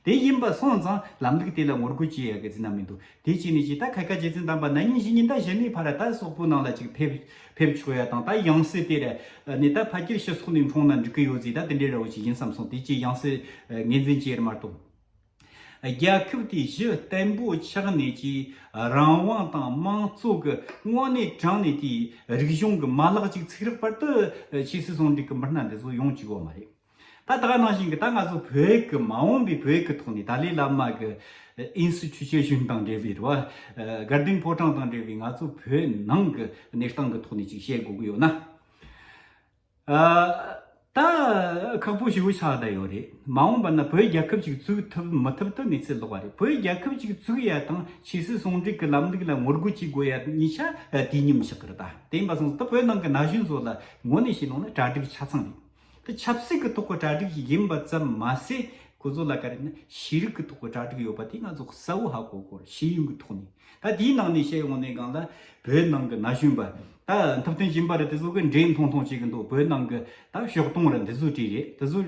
དེ་ཡིན་པ་སོང་ཙང་ལམ་ལུགས་དེ་ལ་ངོ་རྒོལ་བྱེད་ཡ་གི་ཟིན་ན་མི་འདུག་དེ་བྱས་ནས་ཅི་ད་ཁ་ཁ་རྗེ་བཙུན་དམ་པ་ན་ནིང་ཕྱི་ཉིན་ད་གཞི་ནས་ཕར་ད་སོག་པོའི་ནང་ལ་ཅིག་ཕེབས་ཕེབས་ཆོག་ཡ་དང་། ད་ཡང་སྲིད་དེ་ར་ནས་ད་ཕལ་ཆེར་སྤྱི་ཚོགས་ནས་འཁྲུངས་ན་འགྲིག་གི་ཡོད་ཟིག་ད་དེ་འདྲའི་ར་བོ་ཅིག་ཡིན་བསམ་སོང་། དེ་ཅི་ཡང་སྲིད་ངོས་འཛིན་བྱེད་ཡ་མ་གཏོགས། རྒྱལ་ཁབ་དེའི་གཞི་བརྟན་པོ་ཆགས་ནས་ཀྱི་རང་དབང་དང་དམངས་གཙོ་གི་དངོས་གནས་དྲང་གནས་དེའི་རིག་གཞུང་གི་མ་ལག་ཅིག་ཚུགས་རག་བར་དུ་ཆོས་སྲིད་ཟུང་འབྲེལ་གྱི་མི་སྣ་འདི་ཚོ་ཡོང་བཅུག་གོ་མ་རེད། ད་ད་ག་ནང་བཞིན་གྱི་ད་ང་ཚོ་བོད་ཀྱི་མ་འོངས་པའི་བོད་ཀྱི་ཐོག་ནས་ཏཱ་ལའི་བླ་མ་གི་ཨིན་སི་ཊི་ཊུ་ཤན་དང་འབྲེལ་བའི་རེད་བ། དགའ་ལྡན་ཕོ་བྲང་དང་འབྲེལ་བའི་ང་ཚོ་བོད་ནང་གི་གནས་སྟངས་ཀྱི་ཐོག་ནས་ཅིག་བཤད་དགོས་ཀྱི་ཡོད་ན། ཨ། ད་ཁག་པོ་ཞེ་པོ་ཆགས་བསྡད་ཡོད་རེད། མ་འོངས་པ་ན་བོད་རྒྱལ་ཁབ་ཅིག་བཙུགས་ཐུབ་མི་ཐུབ་དུ་གནས་ཚུལ་ལོག་པ་རེད། བོད་རྒྱལ་ཁབ་ཅིག་བཙུགས་ཡ་དང་ཆོས་སྲིད་ཟུང་འབྲེལ་གྱི་ལམ་ལུགས་ལ་ངོ་རྒོལ་བྱེད་དགོས་ཡ་གཉིས་ཆ་དུས་མཉམ་ཆགས་ཀྱི་རེད། ད་དེ་ཡིན་པ་སོང་ཙང་ད་བོད་ནང་གི་ན་གཞོན་ཚོ་ལ་ངོ་ནས་བཤད་ལོང་ན་གྲ་སྒྲིག་ཆ་ཚང་རེད། ད་ཆབ་སྲིད་ཀྱི་ཐོག་གི་གྲ་སྒྲིག་ཅིག་ཡིན་པ་ཙམ་མ་ཟད། ཁོ་ཚོ་ལ་ག་རེ་ན་ཤེས་རིག་གི་ཐོག་གི་གྲ་སྒྲིག་ཡོད་པ་དེ་ང་ཚོ་གསལ་བོ་ཧ་གོ་གོ་རེད། ཤེས་ཡོན་གྱི་ཐོག་ནས། ད་དེའི་ནང་ནས་བཤད་ཡོང་ནས་གང་ལ་བོད་ནང་གི་ན་གཞོན་པ་ད་ཐུབ་བསྟན་སྦྱིན་པ་ར་དེ་ཚོ་གི་འདྲེ་མཐོང་མཐོང་བྱེད་གི་འདུག་བོད་ནང་གི་ད་ཞོགས་དུང་ར་འདི་ཚོ་བྲིས་རེད། དེ་ཚོ་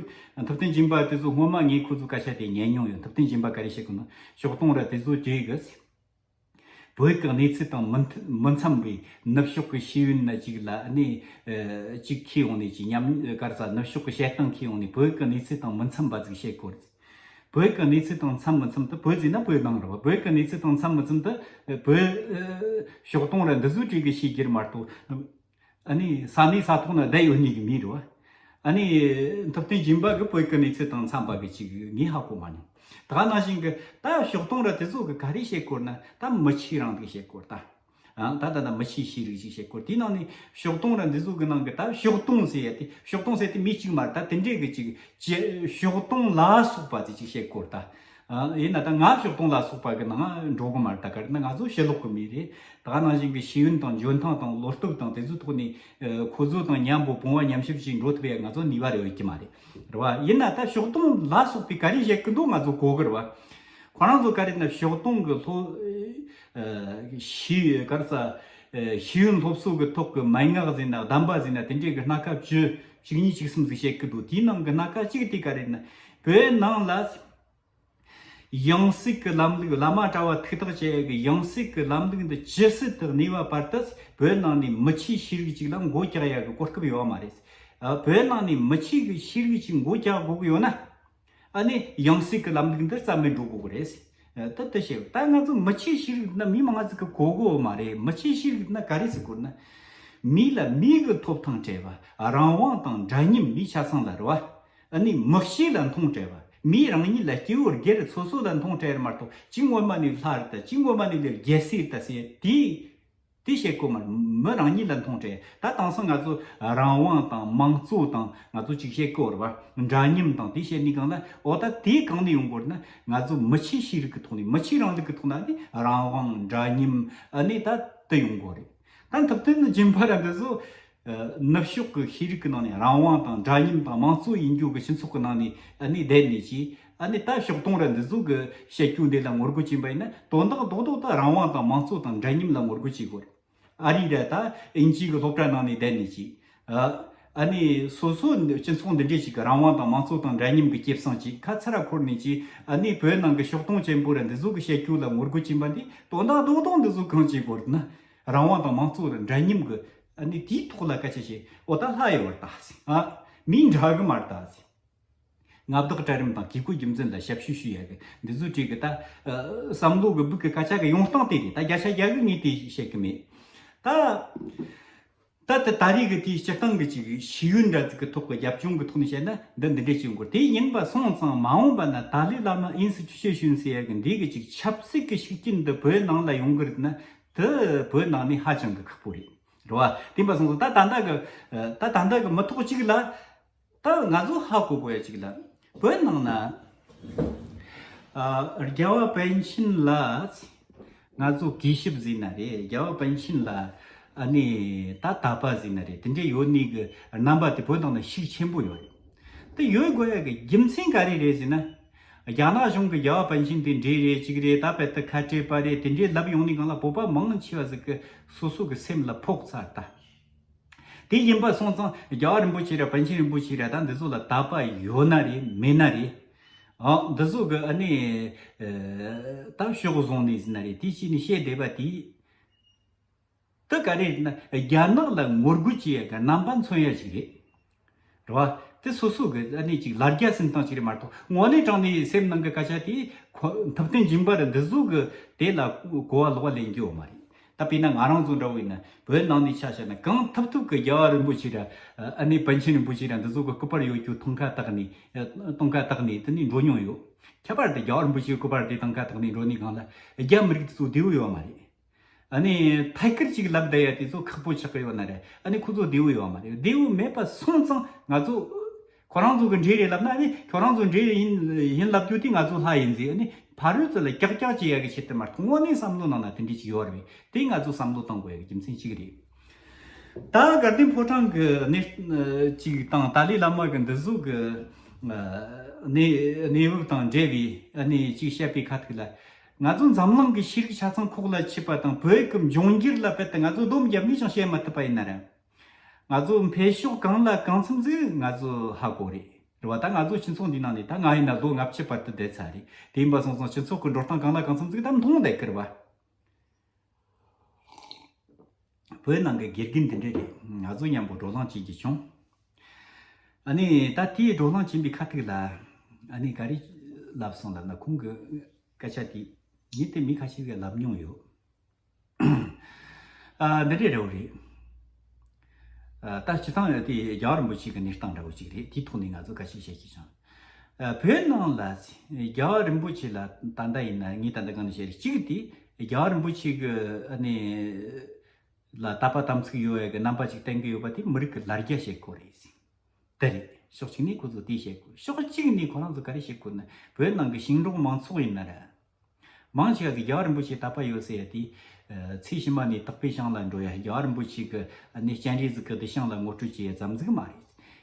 ཐུབ་བསྟན་སྦྱིན་པ་དེ་ཚོ་སྔོན་མ་ངས་ཁོ་ཚོ་སྐད་ཆ་དེ་ཉན་མྱོང་ཡོད། ཐུབ་བསྟན་སྦྱིན་པ་ག་རེ་བཤད་གི་ན་ཞོགས་དུང་ར་དེ་ཚོ་བྲིས་གི། བོད་ཀྱི་གནས་ཚུལ་དང་མི་མཐུན་མི་འཚམ་པའི་ནུབ་ཕྱོགས་ཀྱི་ཤེས་ཡོན་ན་ཅིག་ལ་ནི་ཅིག་ཁས་འོང་ནས་ཅིག་ཉམས་གར་ས་ནུབ་ཕྱོགས་ཀྱི་བཤད་སྟངས་ཁས་འོང་ནས་བོད་ཀྱི་གནས་ཚུལ་དང་མི་འཚམ་པ་ཟིག་བཤད་དགོས་རེད། བོད་ཀྱི་གནས་ཚུལ་དང་འཚམ་མི་འཚམ་དུ་བོད་ཟེར་ན་བོད་ནང་རེད་བ། བོད་ཀྱི་གནས་ཚུལ་དང་འཚམ་མི་འཚམ་དུ་བོད་ཞོགས་དུང་ར་འདི་ཚོ་བྲིས་གི་ཤེས་རྒྱུར་མ་གཏོགས། ཨ་ནི་ས་གནས་ས་ཐོག་ན་བསྡད་ཡོད་ནི་གི་མི་རེད་བ། ཨ་ནི་ཐུབ་བསྟན་སྦྱིན་པ་གི་བོད་ཀྱི་གནས་ཚུལ་དང་འཚམས་པ་གི་ཅིག་ངས་ཧ་གོ་མ་མྱོང་། ད་ག་ནང་བཞིན་གི་ད་ཞོགས་དུང་ར་དེ་ཚོ་གི་ག་རེ་བཤད་དགོས་ན་ད་མི་ཆོས་རིང་ལུགས་བཤད་དགོས་ད། ཨ་ད་ད་ད་མི་ཆོས་ཤེས་རིག་ཅིག་བཤད་དགོས། དེའི་ནང་ནས་ཞོགས་དུང་ར་འདི་ཚོ་གི་ནང་གི་ད་ཞོགས་དུང་ཟེར་ཡ་དེ་ཞོགས་དུང་ཟེར་དེ་མི་གཅིག་མ་རེད། ད་དེ་འདྲས་གི་ཅིག་ཅེ་ཞོགས་དུང་ལ་སོགས་པ་དེ་ཅིག་བཤད་དགོས་ད། ཨ་ཡིན་ན་ད་ང་ཞོགས་དུང་ལ་སོགས་པ་གི་ནང་འགྲོ་གི་མ་རེད། ད་ག་རེ་ན་ང་ཚོ་ཕྱི་ལོགས་གི་མི་རེད། ད་ག་ནང་བཞིན་གི་ཤེས་ཡོན་དང་འཇོན་ཐང་དང་བློ་སྟོབས་དང་དེ་ཚོའི་ཐོག་ནས་ཨ་ཁོ་ཚོ་དང་མཉམ་པོ་བུང་བ་མཉམ་གཤིབ་ཅིག་འགྲོ་ཐུབ་ཡ་ང་ཚོ་ནུས་པ་རེ་ཡོད་ཀྱི་མ་རེད། རེད་བ། ཡིན་ན་ད་ཞོགས་དུང་ལ་སོགས་པའི་ག་རེ་བཤད་གི་འདུག་ང་ཚོ་གོ་གི་རེད་བ། ཁོ་རང་ཚོ་ག་རེ་ན་ཞོགས་དུང་གི་སློབ་ཨ་ཤེས་ག་རེ་ཟ་ཨ་ཤེས་ཡོན་སློབ་གསོ་གི་ཐོག་གི་མན་ངག་ཟེར་ན་གདམས་པ་ཟེར་ན་དེ་འདྲའི་གི་སྣ་ཁ་བཅུ་གཅིག་གཉིས་གཅིག་གསུམ་ཟིག་བཤད་གི་འདུག་དེའི་ནང་གི་སྣ་ཁ་གཅིག་དེ་ག་རེ་ན་བོད་ནང་ལ། ཡང་སྲིད་ཀྱི་ལམ་ལུགས། བླ་མ་གྲྭ་བ་ཐུགས་ཐག་བཅད་ཡས་ཀྱི་ཡང་སྲིད་ཀྱི་ལམ་ལུགས་འདི་ཇི་སྲིད་དུ་གནས་པ་བར་དུ་བོད་ནང་ནས་མི་ཆོས་ཤེས་རིག་ཅིག་ལ་མགོ་བཀྱག་ཡ་གི་གོ་སྐབས་ཡོད་མ་རེད། ཨ་བོད་ནང་ནས་མི་ཆོས་ཀྱི་ཤེས་རིག་ཅིག་མགོ་བཀྱག་དགོས་ཀྱི་ཡོད་ན། ཨ་ནི་ཡང་སྲིད་ཀྱི་ལམ་ལུགས་འདི་རྩ་མེད་འགྲོ་དགོས་ཀྱི་རེད། ཨ་ད་དེ་བཤད། ད་ང་ཚོ་མི་ཆོས་ཤེས་རིག་ན་མི་མང་ང་ཚོ་གི་གོ་གོ་མ་རེད། མི་ཆོས་ཤེས་རིག་ན་ག་རེ་ཟེར་དགོས་ན། མི་ལ་མི་གི་ཐོབ་ཐང་སྤྲད་པ། རང་དབང་དང་འདྲ་མཉམ་མི་ཆ་ཚང་ལ་རེད་བ། ཨ་ནི་མི་གཤིས་ལ་མཐོང་སྤྲད་པ། མི་རང་ཉིད་ལ་སྐྱེ་བོ་སྒེར་སོ་སོ་ལ་མཐོང་སྤྲད་མ་གཏོགས་གཅིག་སྔོན་མ་ནས་ལྷ་རེད་ད། གཅིག་སྔོན་མ་ནས་ལས་རྒྱལ་སྲས་རེད་ད་ཟེར་དེ་དེ་བཤད་གོ་མ་རེད། མི་རང་ཉིད་ལ་མཐོང་སྤྲད། ད་དེང་སང་ང་ཚོ་རང་དབང་དང་དམངས་གཙོ་དང་ང་ཚོ་ཅིག་བཤད་གོ་རེད་བ། འདྲ་མཉམ་དང་དེ་བཤད་ནི་གང་ལ། འོ་ད་དེ་གང་ནས་ཡོང་དགོས་ན་ང་ཚོ་མི་ཆོས་ཤེས་རིག་གི་ཐོག་ནས། མི་ཆོས་རིང་ལུགས་གི་ཐོག་ན་ནི་རང་དབང་འདྲ་མཉམ་ཨ་ནི་ད་དེ་ཡོང་དགོས་རེད། ད་ཐུབ་བསྟན་སྦྱིན་པ་ར་འདི་ཚོ་ནུབ་ཕྱོགས་ཀྱི་ཤེས་རིག་གི་ནང་ནས་རང་དབང་དང་འདྲ་མཉམ་དང་དམངས་གཙོ་ཡིན་རྒྱུ་གི་སྤྱི་ཚོགས་ཀྱི་ནང་ནས་ཨ་ནི་བསྡད་ནས་ཀྱི་ཨ་ནི་ད་ཞོགས་དུང་ར་འདི་ཚོ་གི་བཤད་རྒྱུ་འདི་ལ་ངོ་རྒོལ་བྱེད་པ་ཡིན་ན་དོན་དག་རྡོག་རྡོག་ད་རང་དབང་དང་དམངས་གཙོ་དང་འདྲ་མཉམ་ལ་ངོ་རྒོལ་བྱེད་དགོས་རེད། ཨ་རི་ར་ད་དབྱིན་ཇི་གི་སློབ་གྲྭ་ནང་ནས་བསྡད་ནས་ཀྱི་ཨ་ཨ་ནི་སོ་སོ་སྤྱི་ཚོགས་འདི་འདྲས་ཞིག་གི་རང་དབང་དང་དམངས་གཙོ་དང་འདྲ་མཉམ་གི་སྐྱེད་སྲིང་ཅིག་ཁ་ཚ་ར་འཁོར་ནས་ཀྱི་ཨ་ནི་བོད་ནང་གི་ཞོགས་དུང་ཆེན་པོ་ར་འདི་ཚོ་གི་བཤད་རྒྱུ་ལ་ངོ་རྒོལ་བྱེད་པ་འདི་དོན་དག་རྡོག་རྡོག་འདི་ཚོ་གང་བྱེད་དགོས་རེད་ན། རང་དབང་དང་དམངས་གཙོ་ར་འདྲ་མཉམ་གི་ཨ་ནི་དེའི་ཐོག་ལ་སྐད་ཆ་བཤད། འོ་ད་ལྷ་ཡོད་རེད་ད་ཟེར། ཨ་མི་འདྲ་གི་མ་རེད་ད་ཟེར། མངའ་བདག་གྲལ་རིམ་དང་བཀས་བཀོད་རྒྱུད་འཛིན་ལ་ཞབས་ཞུ་ཞུ་ཡ་གི་འདི་ཚོ་བྲིས་གི་ད་ཨ་བསམ་བློ་གི་སྦུག་གི་སྐད་ཆ་གི་ཡོང་སྟངས་དེ་རེད། ད་བརྒྱ་ཆ་བརྒྱ་གི་ངས་དེ་བཤད་གི་མེད། ད་ ད་ལྟ་ད་རེས་ཀྱི་དེའི་སྤྱིར་བཏང་གི་ཅིག་ཤེས་ཡོན་འདྲ་ཅིག་གི་ཐོག་གི་རྒྱབ་ལྗོངས་ཀྱི་ཐོག་ནས་བཤད་ན་འདི་འདི་འདྲས་ཅིག་ཡོང་གི་རེད། དེ་ཡིན་པ་སོང་ཙང་མ་འོངས་པ་ན་ཏཱ་ལའི་བླ་མ་ཨིན་སི་ཊི་ཊུ་ཤན་ཟེར་ཡ་གི་འདི་གི་ཅིག་ཆབ་སྲིད་ཀྱི་ཤུགས་རྐྱེན་འདི་བོད་ནང་ལ་ཡོང་གི་རེད་ན། དེ་བོད་ནང་ནས་ཧ་ཅང་གི་ཁག་པོ་རེད། རེད་བ། དེ་ཡིན་པ་སོང་ཙང་ད་ད་ལྟ་གི་ད་ད་ལྟ་གི་མི་ཐོག་གཅིག་ལ། ད་ང་ཚོ་ཧ་གོ་དགོས་ཡ་ཅིག་ལ། བོད་ནང་ན་ཨ་རྒྱལ་བ་པཎ་ཆེན་ལ་ང་ཚོ་གུས་ཞབས་ཟེར་ན་རེད། རྒྱལ་བ་པཎ་ཆེན་ལ་ཨ་ནི་ད་དད་པ་ཟེར་ན་རེད། དེ་འདྲའི་ཡོད་ནི་གི་རྣམ་པ་དེ་བོད་ནང་ན་ཤུགས་ཆེན་པོ་ཡོད་རེད། དེ་ཡོད་དགོས་ཡ་གི་རྒྱུ་མཚན་ག་རེ་རེད་ཟེར་ན། རྒྱ་ནག་གཞུང་གི་རྒྱལ་བ་པཎ་ཆེན་དེ་འདྲེ་རེད་ཅིག་རེད། ད་བལ་དུ་ཁ་བྲལ་པ་རེད། དེ་འདྲའི་ལབ་ཡོང་ནི་སྒང་ལ་བོད་པ་མང་ཆེ་བ་ཟིག་གི་སོ་སོ་གི་སེམས་ལ་ཕོག་ཚར་ད། དེ་ཡིན་པ་སོང་ཙང་རྒྱལ་བ་རིན་པོ་ཆེ་ར་པཎ་ཆེན་རིན་པོ་ཆེ་ར་ད་འདི་ཚོ་ལ་དད་པ་ཡོད་ན་རེད་མེད་ན་རེད། ཨ་འདི་ཚོ་གི་ཨ་ནི་ད་ཕྱོགས་བཟུང་ནས་ཟིན་ན་རེད། དེ་ཅི་ནས་བཤད་བསྡད་པ་དེ་དེ་ག་རེ་རེད་ན། རྒྱ་ནག་ལ་ངོ་རྒོལ་བྱེད་ཡ་གི་རྣམ་པ་མཚོན་ཡ་ཞིག་རེད། རེད་བ། དེ་སོ་སོ་གི་ཨ་ནི་ཅིག་ལ་རྒྱ་སེམས་སྟངས་ཅིག་རེད་མ་གཏོགས། དངོས་གནས་དྲང་གནས་སེམས་ནང་གི་སྐད་ཆ་དེ་ཁོ་ཐུབ་བསྟན་སྦྱིན་པ་ར་འདི་ཚོ་གི་དེ་ལ་གོ་བ་ལོག་པ་ལེན་རྒྱུ་ཡོད་མ་རེད། ད་དཔེར་ན་ང་རང་ཚོ་འདྲ་བོ་ཡིན་ན་བོད་ནང་ནས་ཆ་བཞག་ན་གང་ཐུབ་ཐུབ་གི་རྒྱལ་བ་རིན་པོ་ཆེ་ར་ཨ་ནི་པཎ་ཆེན་རིན་པོ་ཆེ་ར་འདི་ཚོ་གི་སྐུ་པར་ཡོད་རྒྱུ་དུང་ཁ་བཏགས་ནས། དུང་ཁ་བཏགས་ནས་དེ་ནས་འགྲོ་མྱོང་ཡོད། ཁྱད་པར་དུ་རྒྱལ་བ་རིན་པོ་ཆེའི་སྐུ་པར་དེ་དུང་ཁ་བཏགས་ནས་འགྲོ་ནས་སྒང་ལ་རྒྱ་མི་རིགས་དེ་ཚོ་བདེ་བོ་ཡོད་མ་རེད། ཨ་ནི་ཐད་ཀར་ཅིག་ལབ་བསྡད་ཡ་དེ་ཚོ་ཁག་པོ་ཆགས་ཀྱི་ཡོད་ན་རེད། ཨ་ནི་ཁོ་ཚོ་བདེ་བོ་ཡོད་མ་རེད། བདེ་བོ་མེད་པ་སོང་ཙང་ང་ཚོ་ཁོ་རང་ཚོ་གི་འདྲེ་རེད་ལབ་ན། ཨ་ནི་ཁྱོད་རང་ཚོ་འདྲེ་རེད་ཡིན་ཡིན་ལབ་རྒྱུ་དེ་ང་ཚོ་ལྷ་ཡིན་ཟེར། ཨ་ནི་ཕ་རོལ་ཚོ་ལ་ཀྱག་ཀྱག་བྱེད་ཡ་གི་ཆེད་དུ་མ་གཏོགས། དངོས་གནས་བསམ་བློ་ནང་ན་དེ་འདྲས་ཅིག་ཡོད་རེད། དེ་ང་ཚོ་བསམ་བློ་གཏོང་དགོས་ཡ་གི་རྒྱུ་མཚན་གཅིག་རེད། ད་དགའ་ལྡན་ཕོ་བྲང་གི་གནས་ཅིག་དང་ཏཱ་ལའི་བླ་མ་གི་འདི་ཚོ་གི་གནས་གནས་བབ་དང་འབྲེལ་བའི་ཨ་ནི་ཅིག་བཤད་པའི་ཁ་ཐུག་ལ། ང་ཚོ་འཛམ་གླིང་གི་ཤེས་རིག་ཆ་ཚང་ཁོག་ལ་ཆུད་པ་དང་བོད་ཀྱི་འབྱུང་འགྱུར་ལ་རྦད་དེ་ང་ཚོ་སྡོམ་བརྒྱབ་ནས་ཀྱང་བཤད་མ་ཐུབ་པ་ཡིན་ན་ར། ང་ཚོ་འཕེལ་ཕྱོགས་གང་ལ་གང་འཚམ་ཟིག་ང་ཚོ་ཧ་གོ་རེད། རེད་བ། ད་ང་ཚོ་སྤྱི་ཚོགས་འདི་ནང་ནས་ད་ང་ཡིན་ན་ལོ་ལྔ་བཅུ་བར་དུ་བསྡད་ཚར་རེད། དེ་ཡིན་པ་སོང་ཙང་སྤྱི་ཚོགས་ཀྱི་འགྲོ་སྟངས་གང་ལ་གང་འཚམ་ཟིག་ད་མཐོང་བསྡད་ཀི་རེད་བ། བོད་ནང་གི་དགེ་རྒན་དེ་འདྲ་རེད། ང་ཚོ་མཉམ་པོ་བགྲོ་གླེང་བྱེད་རྒྱུ་བྱུང་། ཨ་ནི་ད་དེའི་བགྲོ་གླེང་བྱེད་པའི་ཁ་ཐུག་ལ་ཨ་ནི་ག་རེ་ལབ་སོང་ལབ་ན། ཁོང་གི་སྐད་ཆ་དེ་ངས་དེ་མི་ཁ་ཤས་ཀྱིས་ལབ་མྱོང་ཡོད། ཨ་འདི་འདྲ་རེད་བ་རེད། ཨ་ད་སྤྱི་བཏང་དེ་རྒྱལ་བ་རིན་པོ་ཆེ་གི་གནས་སྟངས་འདྲ་བོ་ཅིག་རེད། དེའི་ཐོག་ནས་ང་ཚོ་ཁ་ཤས་བཤད་རྒྱུ་བྱུང་། ཨ་བོད་ནང་ལ་རྒྱལ་བ་རིན་པོ་ཆེ་ལ་ད་ལྟ་ཡིན་ན་ངས་ད་ལྟ་གང་ནས་བཤད་རེད། གཅིག་དེ་རྒྱལ་བ་རིན་པོ་ཆེ་གི་ཨ་ནི་ལ་དད་པ་དམ་ཚིག་ཡོད་ཡ་གི་རྣམ་པ་ཅིག་བསྟན་གི་ཡོད་པ་དེ་མི་རིགས་ཀྱི་ལ་རྒྱ་བྱེད་དགོས་རེད། དེ་རེད། ཕྱོགས་གཅིག་ནས་ཁོ་ཚོ་དེ་བྱེད་དགོས། ཕྱོགས་གཅིག་ནས་ཁོ་རང་ཚོ་ག་རེ་བྱེད་དགོས་ན། བོད་ནང་གི་ཞིང་འབྲོག་མང་ཚོགས་ཡིན་ན་ར། མང་ཆེ་བ་གིས་རྒྱལ་བ་རིན་པོ་ཆེ་དད་པ་ཡོད་ཟེར་ཡ་དེ། ཚེ་ཕྱི་མ་ནས་དག་པའི་ཞིང་ལ་འགྲོ་ཡ། རྒྱལ་བ་རིན་པོ་ཆེ་གི་ཨ་ནི་སྤྱན་རས་གཟིགས་ཀྱི་གདུལ་ཞིང་ལ་ངོ་སྤྲོད་བྱེད་ཡ་ཙམ་ཟིག་མ་རེད།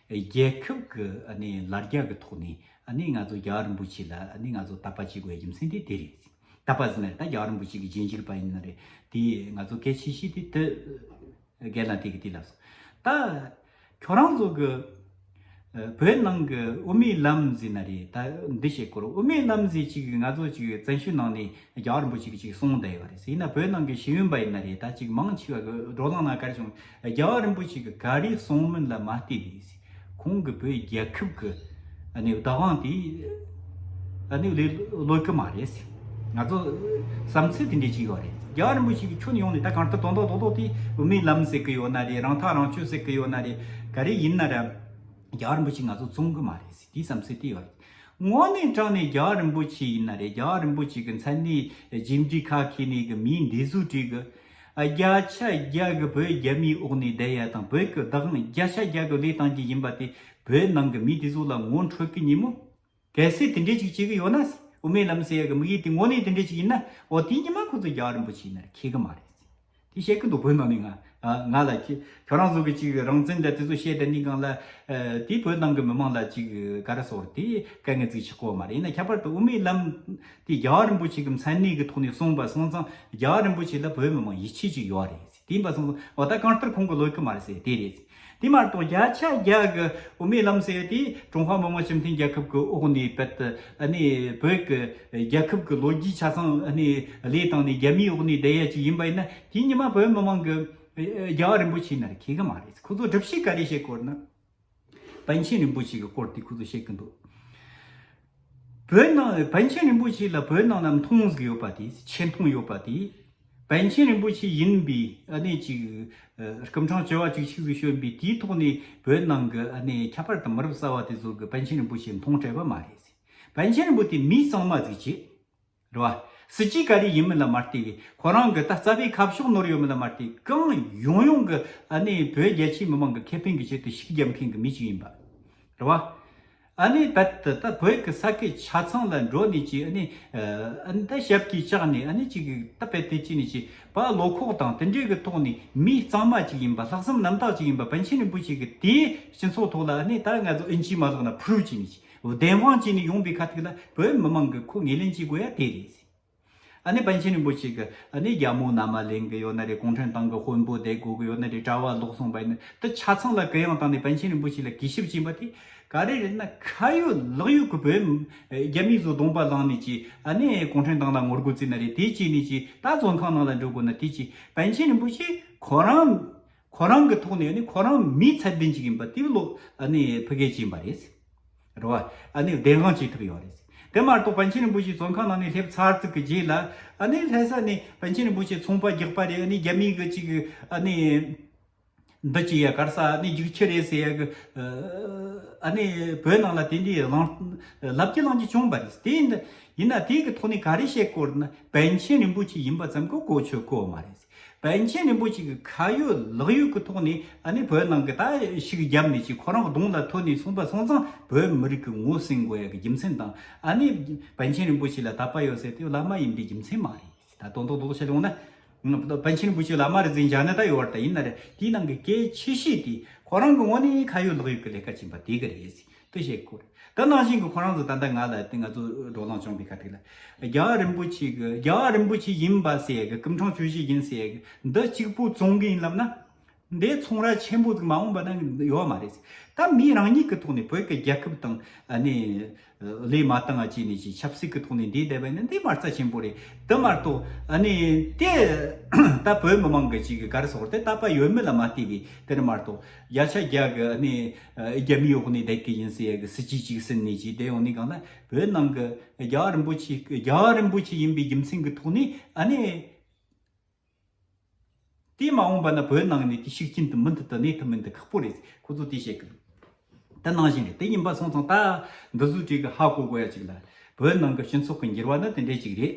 རྒྱལ་ཁབ་ཀྱི་ཨ་ནི་ལ་རྒྱ་གི་ཐོག་ནས་ཨ་ནི་ང་ཚོ་རྒྱལ་བ་རིན་པོ་ཆེ་ལ་ཨ་ནི་ང་ཚོ་དད་པ་བྱེད་དགོས་ཡ་རྒྱུ་མཚན་དེ་དེ་རེད། དད་པ་ཟེར་ན་རེད། ད་རྒྱལ་བ་རིན་པོ་ཆེ་གི་རྗེས་འཇུག་པ་ཡིན་ན་རེད། དེ་ང་ཚོ་གལ་ཆེ་ཤོས་དེ་དེ། རྒན་ལགས་དེ་གི་དེ་ལབ་སོང་། ད་ཁྱོད་རང་ཚོ་གི་ཨ་བོད་ནང་གི་དབུ་མའི་ལམ་ཟེར་ན་རེད། ད་འདི་བཤད་སྐོར། དབུ་མའི་ལམ་ཟེར་ཅིག་ང་ཚོ་ཅིག་བཙན་བྱོལ་ནང་ནས་རྒྱལ་བ་རིན་པོ་ཆེ་གི་ཅིག་གསུངས་བསྡད་ཡོད་རེད་ཟེར། ཡིན་ན་བོད་ནང་གི་ཤེས་ཡོན་པ་ཡིན་ན་རེད། ད་ཅིག་མང་ཆེ་བ་གི་བགྲོ་གླེང་ནང་ག་རེ་བྱུང་། རྒྱལ་བ་རིན་པོ་ཆེ་གི་ག་རེ་གསུངས་མིན་ལ་མ་བལྟས་པའི་ཁོང་གི་བོད་རྒྱལ་ཁབ་ཀྱི་ཨ་ནི་བདག་དབང་དེ་ཨ་ནི་ལས་ལོས་ཀྱི་མ་རེད། ང་ཚོ་བསམ་ཚུལ་དེ་འདྲས་ཅིག་ཡོད་རེད། རྒྱལ་བ་རིན་པོ་ཆེ་གི་ཁྱོན་ཡོངས་ནས་ད་གང་ལྟར་དོན་དག་རྡོག་རྡོག་དེ་དབུ་མའི་ལམ་ཟེར་གི་ཡོད་ན་རེད། རང་ཐག་རང་གཅོད་ཟེར་གི་ཡོད་ན་རེད། ག་རེ་ཡིན་ན་ར་རྒྱལ་བ་རིན་པོ་ཆེ་ང་ཚོ་བཙོང་གི་མ་རེད་ཟེར། དེའི་བསམ་ཚུལ་དེ་ཡོད་རེད། དངོས་གནས་དྲང་གནས་རྒྱལ་བ་རིན་པོ་ཆེ་ཡིན་ན་རེད། རྒྱལ་བ་རིན་པོ་ཆེ་གི་མཚན་གནས་རྗེས་འབྲེལ་ཁ་འཁྱེར་ནས་གི་མིའི་འདས་གཟུགས་བྲིས་གི། ཨ་བརྒྱ་ཆ་བརྒྱ་གི་བོད་རྒྱ་མིའི་འོག་ནས་བསྡད་ཡ་དང་བོད་ཀྱི་བདག་དབང་བརྒྱ་ཆ་བརྒྱ་གི་ལས་གཏང་རྒྱུ་ཡིན་པ་དེ་བོད་ནང་གི་མི་དེ་ཚོ་ལ་ངོ་འཕྲོད་ཀྱི་ཉིན་མོ། གལ་སྲིད་དེ་འདྲས་ཅིག་བྱེད་ཀྱི་ཡོད་ན། དབུ་མའི་ལམ་ཟེར་ཡ་གི་དམིགས་ཡུལ་དེ་དངོས་གནས་དེ་འདྲས་ཅིག་ཡིན་ན། འོ་དེའི་ཉི་མ་ཁོ་ཚོ་རྒྱལ་བ་རིན་པོ་ཆེ་ཡིན་ན་ཁེགས་གི་མ་རེད། དེ་བཤད་གི་འདུག་བོད་ནང་ནས་ང་ང་ལ་ཁྱེད་ཁྱོད་རང་ཚོ་གི་ཅིག་རང་བཙན་དང་དེ་ཚོ་བཤད་བསྡད་ནི་སྒང་ལ། ཨ་དེ་བོད་ནང་གི་མི་མང་ལ་ཅིག་ག་རེ་ཟེར། དེ་དཀའ་ངལ་ཅིག་ཆགས་ཀྱི་ཡོད་མ་རེད། ཡིན་ན་ཁྱད་པར་དུ་དབུ་མའི་ལམ་དེ་རྒྱལ་བ་རིན་པོ་ཆེ་གི་མཚན་གནས་ཀྱི་ཐོག་ནས་གསུངས་པ་སོང་ཙང་རྒྱལ་བ་རིན་པོ་ཆེ་ལ་བོད་མི་མང་ཡིད་ཆེས་ཅིག་ཡོད་རེད། དེ་ཡིན་པ་སོང་ཙང་འོ་ད་གང་ལྟར་ཁོང་གི་ལོས་ཀྱི་མ་རེད་ཟེར་དེ་རེད། དེ་མ་གཏོགས་བརྒྱ་ཆ་བརྒྱ་གི་དབུ་མའི་ལམ་ཟེར་དེ་ཀྲུང་ཧྭ་མི་དམངས་སྤྱི་མཐུན་རྒྱལ་ཁབ་ཀྱི་འོག་ནས་རྦད་དེ་ཨ་ནི་བོད་ཀྱི་རྒྱལ་ཁབ་ཀྱི་ལོ་རྒྱུས་ཆ་ཚང་ཨ་ནི་ལས་བཏང་ནས་རྒྱ་མིའི་འོག་ནས་བསྡད་ཡ་ཅིག་ཡིན་པ་ཡིན་ན། དེ་ཉི་མ་བོད་མི་མང་གི་རྒྱལ་བ་རིན་པོ་ཆེ་ཡིན་ན་ར་ཁེགས་གི་མ་རེད། ཁོ་ཚོ་སྒྲུབ་བྱེད་ག་རེ་བྱེད་དགོས་ན། པཎ་ཆེན་རིན་པོ་ཆེ་གི་སྐོར་དེ་ཁོ་ཚོ་བཤད་ཀྱི་འདུག་བོད་ནང་པཎ་ཆེན་རིན་པོ་ཆེ་ལ་བོད་ནང་ན་མཐོང་ཟིག་ཡོད་པ་དེ། ཆེ་མཐོང་ཡོད་པ་དེ། པཎ་ཆེན་རིན་པོ་ཆེ་ཡིན་པའི་ཨ་ནི་ཅིག་ཨ་སྐུ་ཕྲེང་བཅུ་བ་བཅུ་གཅིག་ཟིག་བྱོན་པའི་དེའི་ཐོག་ནས་བོད་ནང་གི་ཨ་ནི་ཁྱད་པར་དུ་མི་རབས་གསར་བ་དེ་ཚོ་གི་པཎ་ཆེན་རིན་པོ་ཆེ་མཐོང་སྤྲད་པ་མ་རེད། པཎ་ཆེན་རིན་པོ་ཆེ་མི་གཙང་མ་ཟིག་བྱས། རེད་བ། སྲིད་ཇུས་ག་རེ་ཡིན་མིན་ལ་མ་ལྟོས་པའི་ཁོ་རང་གི་ད་རྩ་བའི་ཁ་ཕྱོགས་ནོར་ཡོད་མིན་ལ་མ་ལྟོས་གང་ཡོང་ཡོང་གི་ཨ་ནི་བོད་རྒྱ་ཆེའི་མི་མང་གི་ཁེ་ཕན་གི་ཆེད་དུ་ཤུགས་རྒྱབ་མཁན་གི་མི་ཅིག་ཡིན་པ། རེད་བ། ཨ་ནི་ད་ད་ད་བོད་ཀྱི་ས་ཁུལ་ཆ་ཚང་ལ་འགྲོ་ནས་ཅིག་ཨ་ནི་ཨ་ནི་ད་ཞབས་ཀྱིས་བཅགས་ནས་ཨ་ནི་ཅིག་ད་བལ་དེ་ཅི་ནས་ཅིག་པ་བློ་ཁོག་དང་དེ་འདྲའི་གི་ཐོག་ནས་མི་གཙང་མ་ཅིག་ཡིན་པ་ལྷག་བསམ་རྣམ་དག་ཅིག་ཡིན་པ་པཎ་ཆེན་རིན་པོ་ཆེ་གི་དེའི་སྤྱི་ཚོགས་ཐོག་ལ་ཨ་ནི་ད་ང་ཚོ་ཨིན་ཇི་མ་ལོག་ན་ཕུ་རུ་ཅིག་ནས་ཅིག་བདེན་དཔང་བྱས་ནས་ཡོང་པའི་ཁ་ཐུག་ལ་བོད་མི་མང་གི་ཁོ་ངོས་ལེན་བྱེད་དགོས་ཡ་དེ་རེད། ཨ་ནི་པཎ་ཆེན་རིན་པོ་ཆེ་གི་ཨ་ནི་རྒྱ་མོ་མནའ་མ་ལེན་གི་ཡོད་ན་རེད། གུང་ཁྲན་ཏང་གི་དཔོན་པོ་བསྡད་དགོས་གི་ཡོད་ན་རེད། གྲྭ་བ་ལོག་སོང་པ་ཡིན་ན་དེ་ཆ་ཚང་ལ་གུ་ཡངས་བཏང་ནས་པཎ་ཆེན་རིན་པོ་ཆེ་ལ་གུས་ཞབས་བྱིན་པ་དེ་ག་རེ་རེད་ན། ཁ་ཡོད་ལག་ཡོད་གི་བོད་རྒྱ་མི་ཚོ་གདོང་པ་བླངས་ནས་ཀྱི་ཨ་ནི་གུང་ཁྲན་ཏང་ལ་ངོ་རྒོལ་བྱས་ན་རེད། དེ་བྱས་ནས་ཀྱི་ད་བཙོན་ཁང་ནང་ལ་འགྲོ་དགོས་ན་དེ་ཀྱི་པཎ་ཆེན་རིན་པོ་ཆེ་ཁོ་རང་ཁོ་རང་གི་ཐོག་ནས་ཨ་ནི་ཁོ་རང་མིའི་ཚད་ལྡན་ཅིག་ཡིན་པ་དེ་བློ་ཨ་ནི་ཕ་གིར་བྱིན་པ་རེད། རེད་བ། ཨ་ནི་བདེན་དཔང་བྱེད་ཐུབ་ཡོད་རེད། དེ་མ་གཏོགས་པཎ་ཆེན་རིན་པོ་ཆེ་བཙོན་ཁང་ནང་ནས་སླེབས་ཚར་ཙིག་གི་རྗེས་ལ་ཨ་ནི་ལྷ་ས་ནས་པཎ་ཆེན་རིན་པོ་ཆེ་ཚོང་པ་རྒྱག་པ་རེད། ཨ་ནི་རྒྱ་མི་གི་ཅིག་ཨ་ནི་འདི་ཅི་ཡ་གར་ས་ཨ་ནི་རྒྱུག་ཁྱི་རེད་ཟེར་ཡ་གི་ཨ་ནི་བོད་ནང་ལ་དེ་འདྲའི་ལངས་ལབ་ཀྱི་ལངས་ཀྱི་བྱུང་བ་རེད། དེ་ཡིན་ན་དེ་གི་ཐོག་ནས་ག་རེ་བཤད་དགོས་རེད་ན། པཎ་ཆེན་རིན་པོ་ཆེ་ཡིན་པ་ཙམ་གི་གོ་ཆོད་གོ་མ་རེད། པཎ་ཆེན་རིན་པོ་ཆེ་གི་ཁ་ཡོད་ལག་ཡོད་ཀྱི་ཐོག་ནས་ཨ་ནི་བོད་ནང་གི་ད་ཤུགས་བརྒྱབ་ནས་ཅིག་ཁོ་རང་གདོང་ལ་ཐོན་ནས་སོང་པ་སོང་ཙང་བོད་མི་རིགས་ཀྱི་ངོ་ཟིན་དགོས་ཡ་གི་རྒྱུ་མཚན་དང་ཨ་ནི་པཎ་ཆེན་རིན་པོ་ཆེ་ལ་དད་པ་ཡོད་ཟེར་དེ་བླ་མ་ཡིན་པའི་རྒྱུ་མཚན་མ་རེད། ད་དོན་དག་རྡོག་རྡོག་བཤད་ཡོང་ན་པཎ་ཆེན་རིན་པོ་ཆེ་བླ་མ་རེད་ཟེར་མཇལ་ན་ད་ཡོད་རེད། ད་ཡིན་ན་རེད། དེའི་ནང་གི་གལ་ཆེ་ཤོས་དེ་ཁོ་རང་གི་ངོས་ནས་ཁ་ཡོད་ལག་ཡོད་ཀྱི་ལས་ཀ་བྱིན་པ་དེ་གི་རེད། དེ་བཤད་དགོས་རེད། ད་ནང་བཞིན་གྱི་ཁོ་རང་ཚོ་ད་ལྟ་ང་ལ་དེ་ང་ཚོ་བགྲོ་གླེང་བྱུང་བའི་ཁ་ཐུག་ལ་རྒྱལ་བ་རིན་པོ་ཆེ་གི་རྒྱལ་བ་རིན་པོ་ཆེ་ཡིན་པ་ཟེར་ཡ་གི་སྐུ་ཕྲེང་བཅུ་བཞི་ཡིན་ཟེར་ཡ་གི་འདི་གཅིག་པུ་བཙོང་གི་ཡིན་ལབ་ན་འདི་ཚོང་ར་ཆེན་པོ་ཟིག་མ་འོངས་པ་ན་ཡོད་མ་རེད། ད་མི་རང་ཉིད་ཀྱི་ཐོག་ནས་བོད་ཀྱི་རྒྱལ་ཁབ་དང་ཨ་ནི་ལས་མ་བཏང་ང་བྱས་ནས་ཅིག་ཆབ་སྲིད་ཀྱི་ཐོག་ནས་འདི་བསྡད་པ་ཡིན་ན་འདི་མ་རྩ་ཆེན་པོ་རེད། དེ་མ་གཏོགས་ཨ་ནི་དེ་ད་བོད་མི་མང་གི་ཅིག་གི་ག་རེ་ཟེར་དེ་དད་པ་ཡོད་མེད་ལ་མ་ལྟོས་པའི་དེ་རེད་མ་གཏོགས་བརྒྱ་ཆ་བརྒྱ་གི་ཨ་ནི། རྒྱ་མིའི་འོག་ནས་བསྡད་ཀྱི་ཡིན་ཟེར་ཡ་གི་སྲིད་ཇུས་གཅིག་ཟིན་ནས་ཅིག་བསྡད་ཡོང་ནས་གང་ལ་བོད་ནང་གི་རྒྱལ་བ་རིན་པོ་ཆེ་རྒྱལ་བ་རིན་པོ་ཆེ་ཡིན་པའི་རྒྱུ་མཚན་གྱི་ཐོག་ནས་ཨ་ནི་དེ་མ་འོངས་པ་ན་བོད་ནང་ནས་དེ་ཤུགས་རྐྱེན་དུ་མུ་མཐུད་དུ་གནས་ཐུབ་མིན་དུ་ཁག་པོ་རེད། ཁོ་ཚོ་དེ་བཤད་གི་འདུག་ད་ནང་བཞིན་རེད། དེ་ཡིན་པ་སོང་ཙང་ད་འདི་ཚོའི་གྲས་ཀྱི་ཧ་གོ་དགོས་ཡ་ཅིག་ལ་བོད་ནང་གི་སྤྱི་ཚོགས་ཀྱི་འགྱུར་བ་ནི་དེ་འདྲས་ཅིག་རེད།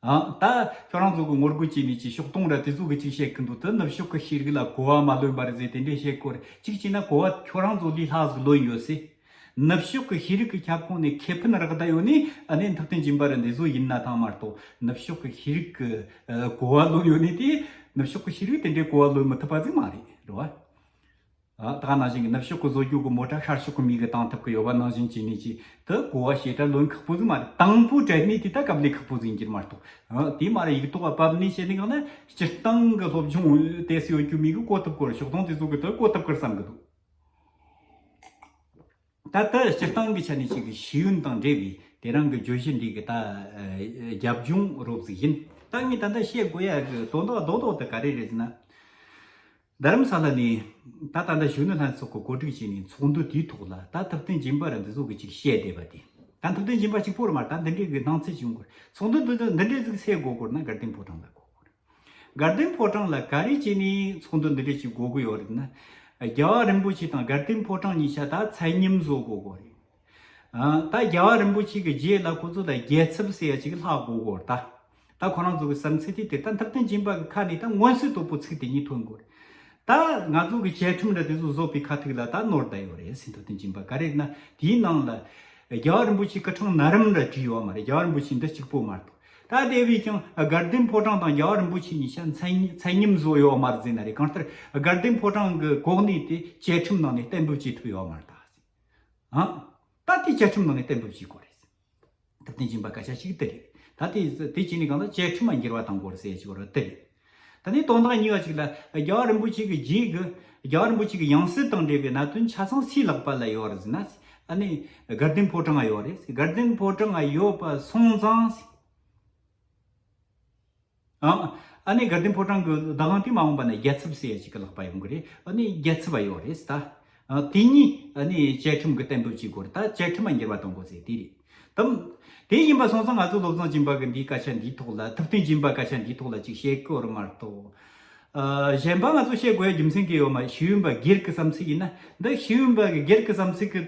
ཨ། ད་ཁྱོད་རང་ཚོ་གི་ངོ་རྒོལ་བྱས་ནས་ཅིག་ཕྱོགས་གཏོང་ར་དེ་ཚོ་གི་ཅིག་བཤད་གི་འདུག་དེ་ནུབ་ཕྱོགས་གི་ཤེས་རིག་ལ་གོ་བ་མ་ལོན་པ་རེད་ཟེར་དེ་འདྲས་བཤད་གོ་རེད། གཅིག་བྱས་ན་གོ་བ་ཁྱོད་རང་ཚོ་ལས་ལྷག་ཟིག་ལོན་ཡོད་སྲིད། ནུབ་ཕྱོགས་གི་ཤེས་རིག་གི་ཁྱབ་ཁོངས་ནས་ཁེ་ཕན་རག་བསྡད་ཡོད་ནི་ཨ་ནི་འཐག་ཐན་སྦྱིན་པ་ར་འདི་ཚོ་ཡིན་ན་ཐང་མ་གཏོགས་ནུབ་ཕྱོགས་གི་ཤེས་རིག་གི་ཨ་གོ་བ་ལོན་ཡོད་ནི་དེ་ནུབ་ཕྱོགས་གི་ཤེས་རིག་དེ་འདྲའི་གོ་བ་ལོན་མི་ཐུབ་པ་ཟིག་མ་རེད། རེད་བ། ཨ། ད་ག་ནང་བཞིན་གྱི་ནུབ་ཕྱོགས་ཀྱི་བཟོ་རྒྱུ་གི་མོ་ཊ་ཤར་ཕྱོགས་ཀྱི་མི་གིས་བཏང་ཐུབ་ཀྱི་ཡོད་པ་ནང་བཞིན་བྱས་ནས་ཅིག་དེ་གོ་བ་ཞེ་དྲག་ལོན་ཁག་པོ་ཟིག་མ་རེད། དང་པོ་དྲན་ནས་དེ་ད་སྐབས་ལས་ཁག་པོ་ཟིག་ཡིན་གྱི་མ་གཏོགས། ཨ། དེ་མ་རེད། ཡིག་ཐོག་བབས་ནས་བཤད་ནས་གང་ན་སྤྱིར་བཏང་གི་སློབ་སྦྱོང་དེ་སུ་ཡོད་རྒྱུ་མི་གིས་གོ་ཐུབ་ཀྱི་རེད། ཕྱོགས་གཏོང་དེ་ཚོ་གིས་དེ་གོ་ཐུབ་ཀྱི་རེད་བསམ་གྱི་འདུག་ད་ལྟ་སྤྱིར་བཏང་གི་ཆ་ནས་ཅིག་གི་ཤེས་ཡོན་དང་འབྲེལ་བའི་དེ་རིང་གི་བརྗོད་གཞི་འདི་གི་ད་ཨ་རྒྱབ་ལྗོངས་རོབ་ཟིག་ཡིན། ད་ངས་ད་ལྟ་བཤད་དགོས་ཡ་གི་དོན་དག་རྡོག་རྡོག་དེ་ག་རེ་རེད་ཟེར་ན། རྡ་རམ་ས་ལ་ནས་ད་ད་ལྟ་གཞོན་ནུ་ལྷན་ཚོགས་ཀྱི་གོ་སྒྲིག་བྱས་ནས་ཚོགས་འདུ་དེའི་ཐོག་ལ་ད་ཐུབ་བསྟན་སྦྱིན་པ་ར་འདི་ཚོ་གི་ཅིག་བཤད་བསྡད་པ་དེ། ད་ཐུབ་བསྟན་སྦྱིན་པ་གཅིག་པོ་ར་མ་རེད། ད་འདི་འདྲའི་གི་སྣང་ཚུལ་ཅིག་ཡོང་གི་རེད། ཚོགས་འདུ་འདི་འདི་འདྲའི་ཟིག་སེལ་དགོས་དགོས་ན་དགའ་ལྡན་ཕོ་བྲང་ལ་དགོས་དགོས་རེད། དགའ་ལྡན་ཕོ་བྲང་ལ་ག་རེ་བྱས་ནས་ཚོགས་འདུ་འདི་འདྲ་ཞིག་དགོས་ཀྱི་ཡོད་རེད་ན། རྒྱལ་བ་རིན་པོ་ཆེ་དང་དགའ་ལྡན་ཕོ་བྲང་གཉིས་ཆ་ད་མཚན་མཉམ་བཟོ་དགོས་ཀྱི་རེད། ཨ། ད་རྒྱལ་བ་རིན་པོ་ཆེ་གི་རྗེས་ལ་ཁོ་ཚོ་ལ་རྒྱལ་ཚབ་ཟེར་ཡ་ཅིག་ལྷག་དགོས་ཀྱི་རེད་ད། ད་ཁོ་རང་ཚོ་གི་བསམ་ཚུལ་དེ་དེ་ད་ཐུབ་བསྟན་སྦྱིན་པ་གི་ཁ་ནས་ད་མངོན་གསལ་དོད་པོ་ཚིག་དེ་གཉིས་ཐོན་དགོས་རེད། ད་ང་ཚོ་གི་བཅའ་ཁྲིམས་འདྲ་དེ་ཚོ་བཟོ་བའི་ཁ་ཐུག་ལ་ད་ནོར་བསྡད་ཡོད་རེད་ཟེར། ཐུབ་བསྟན་སྦྱིན་པ་ག་རེ་ན་དེའི་ནང་ལ་རྒྱལ་བ་རིན་པོ་ཆེ་སྐུ་ཕྲེང་ན་རིམ་འདྲ་བྲིས་ཡོད་མ་རེད། རྒྱལ་བ་རིན་པོ་ཆེ་འདི་གཅིག་པོ་མ་གཏོགས། ད་དེ་བས་ཀྱང་དགའ་ལྡན་ཕོ་བྲང་དང་རྒྱལ་བ་རིན་པོ་ཆེ་གཉིས་ཆ་མཚན་མཚན་མཉམ་བཟོ་ཡོད་མ་རེད་ཟེར་ན་རེད། གང་ལྟར་དགའ་ལྡན་ཕོ་བྲང་གི་གོ་གནས་དེ་བཅའ་ཁྲིམས་ནང་ནས་གཏན་འབེབས་བྱེད་ཐུབ་ཡོད་མ་རེད་ད་ཟེར། ཨང་། ད་དེ་བཅའ་ཁྲིམས་ནང་ནས་གཏན་འབེབས་བྱེད་དགོས་རེད་ཟེར། ད་བསྟན་སྦྱིན་པ་སྐད་ཆ་ཞིག་དེ་རེད། ད་དེ་དེ་བྱས་ནས་གང་ལ་བཅའ་ཁྲིམས་ལ་འགྱུར་བ་གཏང་དགོས་རེད་ཟེར་ཞིག་རེད་དེ་རེད། ད་ནི་དོན་དག་གཉིས་པ་ཅིག་ལ་རྒྱལ་བ་རིན་པོ་ཆེ་གི་རྗེས་ཀྱི་རྒྱལ་བ་རིན་པོ་ཆེ་གི་ཡང་སྲིད་དང་འབྲེལ་བའི་གནད་དོན་ཆ་ཚང་སུའི་ལག་པ་ལ་ཡོད་རེད་ཟེར་ན། ཨ་ནི་དགའ་ལྡན་ཕོ་བྲང་ང་ཡོད་རེད། དགའ་ལྡན་ཕོ་བྲང་ང་ཡོད་པ་སོང་ཙང་། ཨ་ཨ་ནི་དགའ་ལྡན་ཕོ་བྲང་གི་བདག་དབང་དེ་མ་འོངས་པ་ན་རྒྱལ་ཚབ་ཟེར་ཡ་ཅིག་གི་ལག་པ་ཡོང་གི་རེད། ཨ་ནི་རྒྱལ་ཚབ་བ་ཡོད་རེད་ད། ཨ་དེ་གཉིས་ཨ་ནི་བཅའ་ཁྲིམས་ཀྱི་གཏན་འབེབས་བྱེད་དགོས་རེད། ད་བཅའ་ཁྲིམས་ལ་འགྱུར་བ་གཏོང་དགོས་ཟེར་དེ་རེད། དམ། དེ་ཡིན་པ་སོང་ཙང་ང་ཚོ་བློ་བཟང་སྦྱིན་པ་གི་འདིའི་སྐད་ཆ་འདིའི་ཐོག་ལ། ཐུབ་བསྟན་སྦྱིན་པ་སྐད་ཆ་འདིའི་ཐོག་ལ་ཅིག་བཤད་དགོས་རེད་མ་གཏོགས། ཨ། གཞན་པ་ང་ཚོ་བཤད་དགོས་ཡ་རྒྱུ་མཚན་གི་ཡོད་མ་རེད། ཤེས་ཡོན་པ་སྒེར་གི་བསམ་ཚུལ་ཡིན་ན། འདི་ཤེས་ཡོན་པ་གི་སྒེར་གི་བསམ་ཚུལ་གི་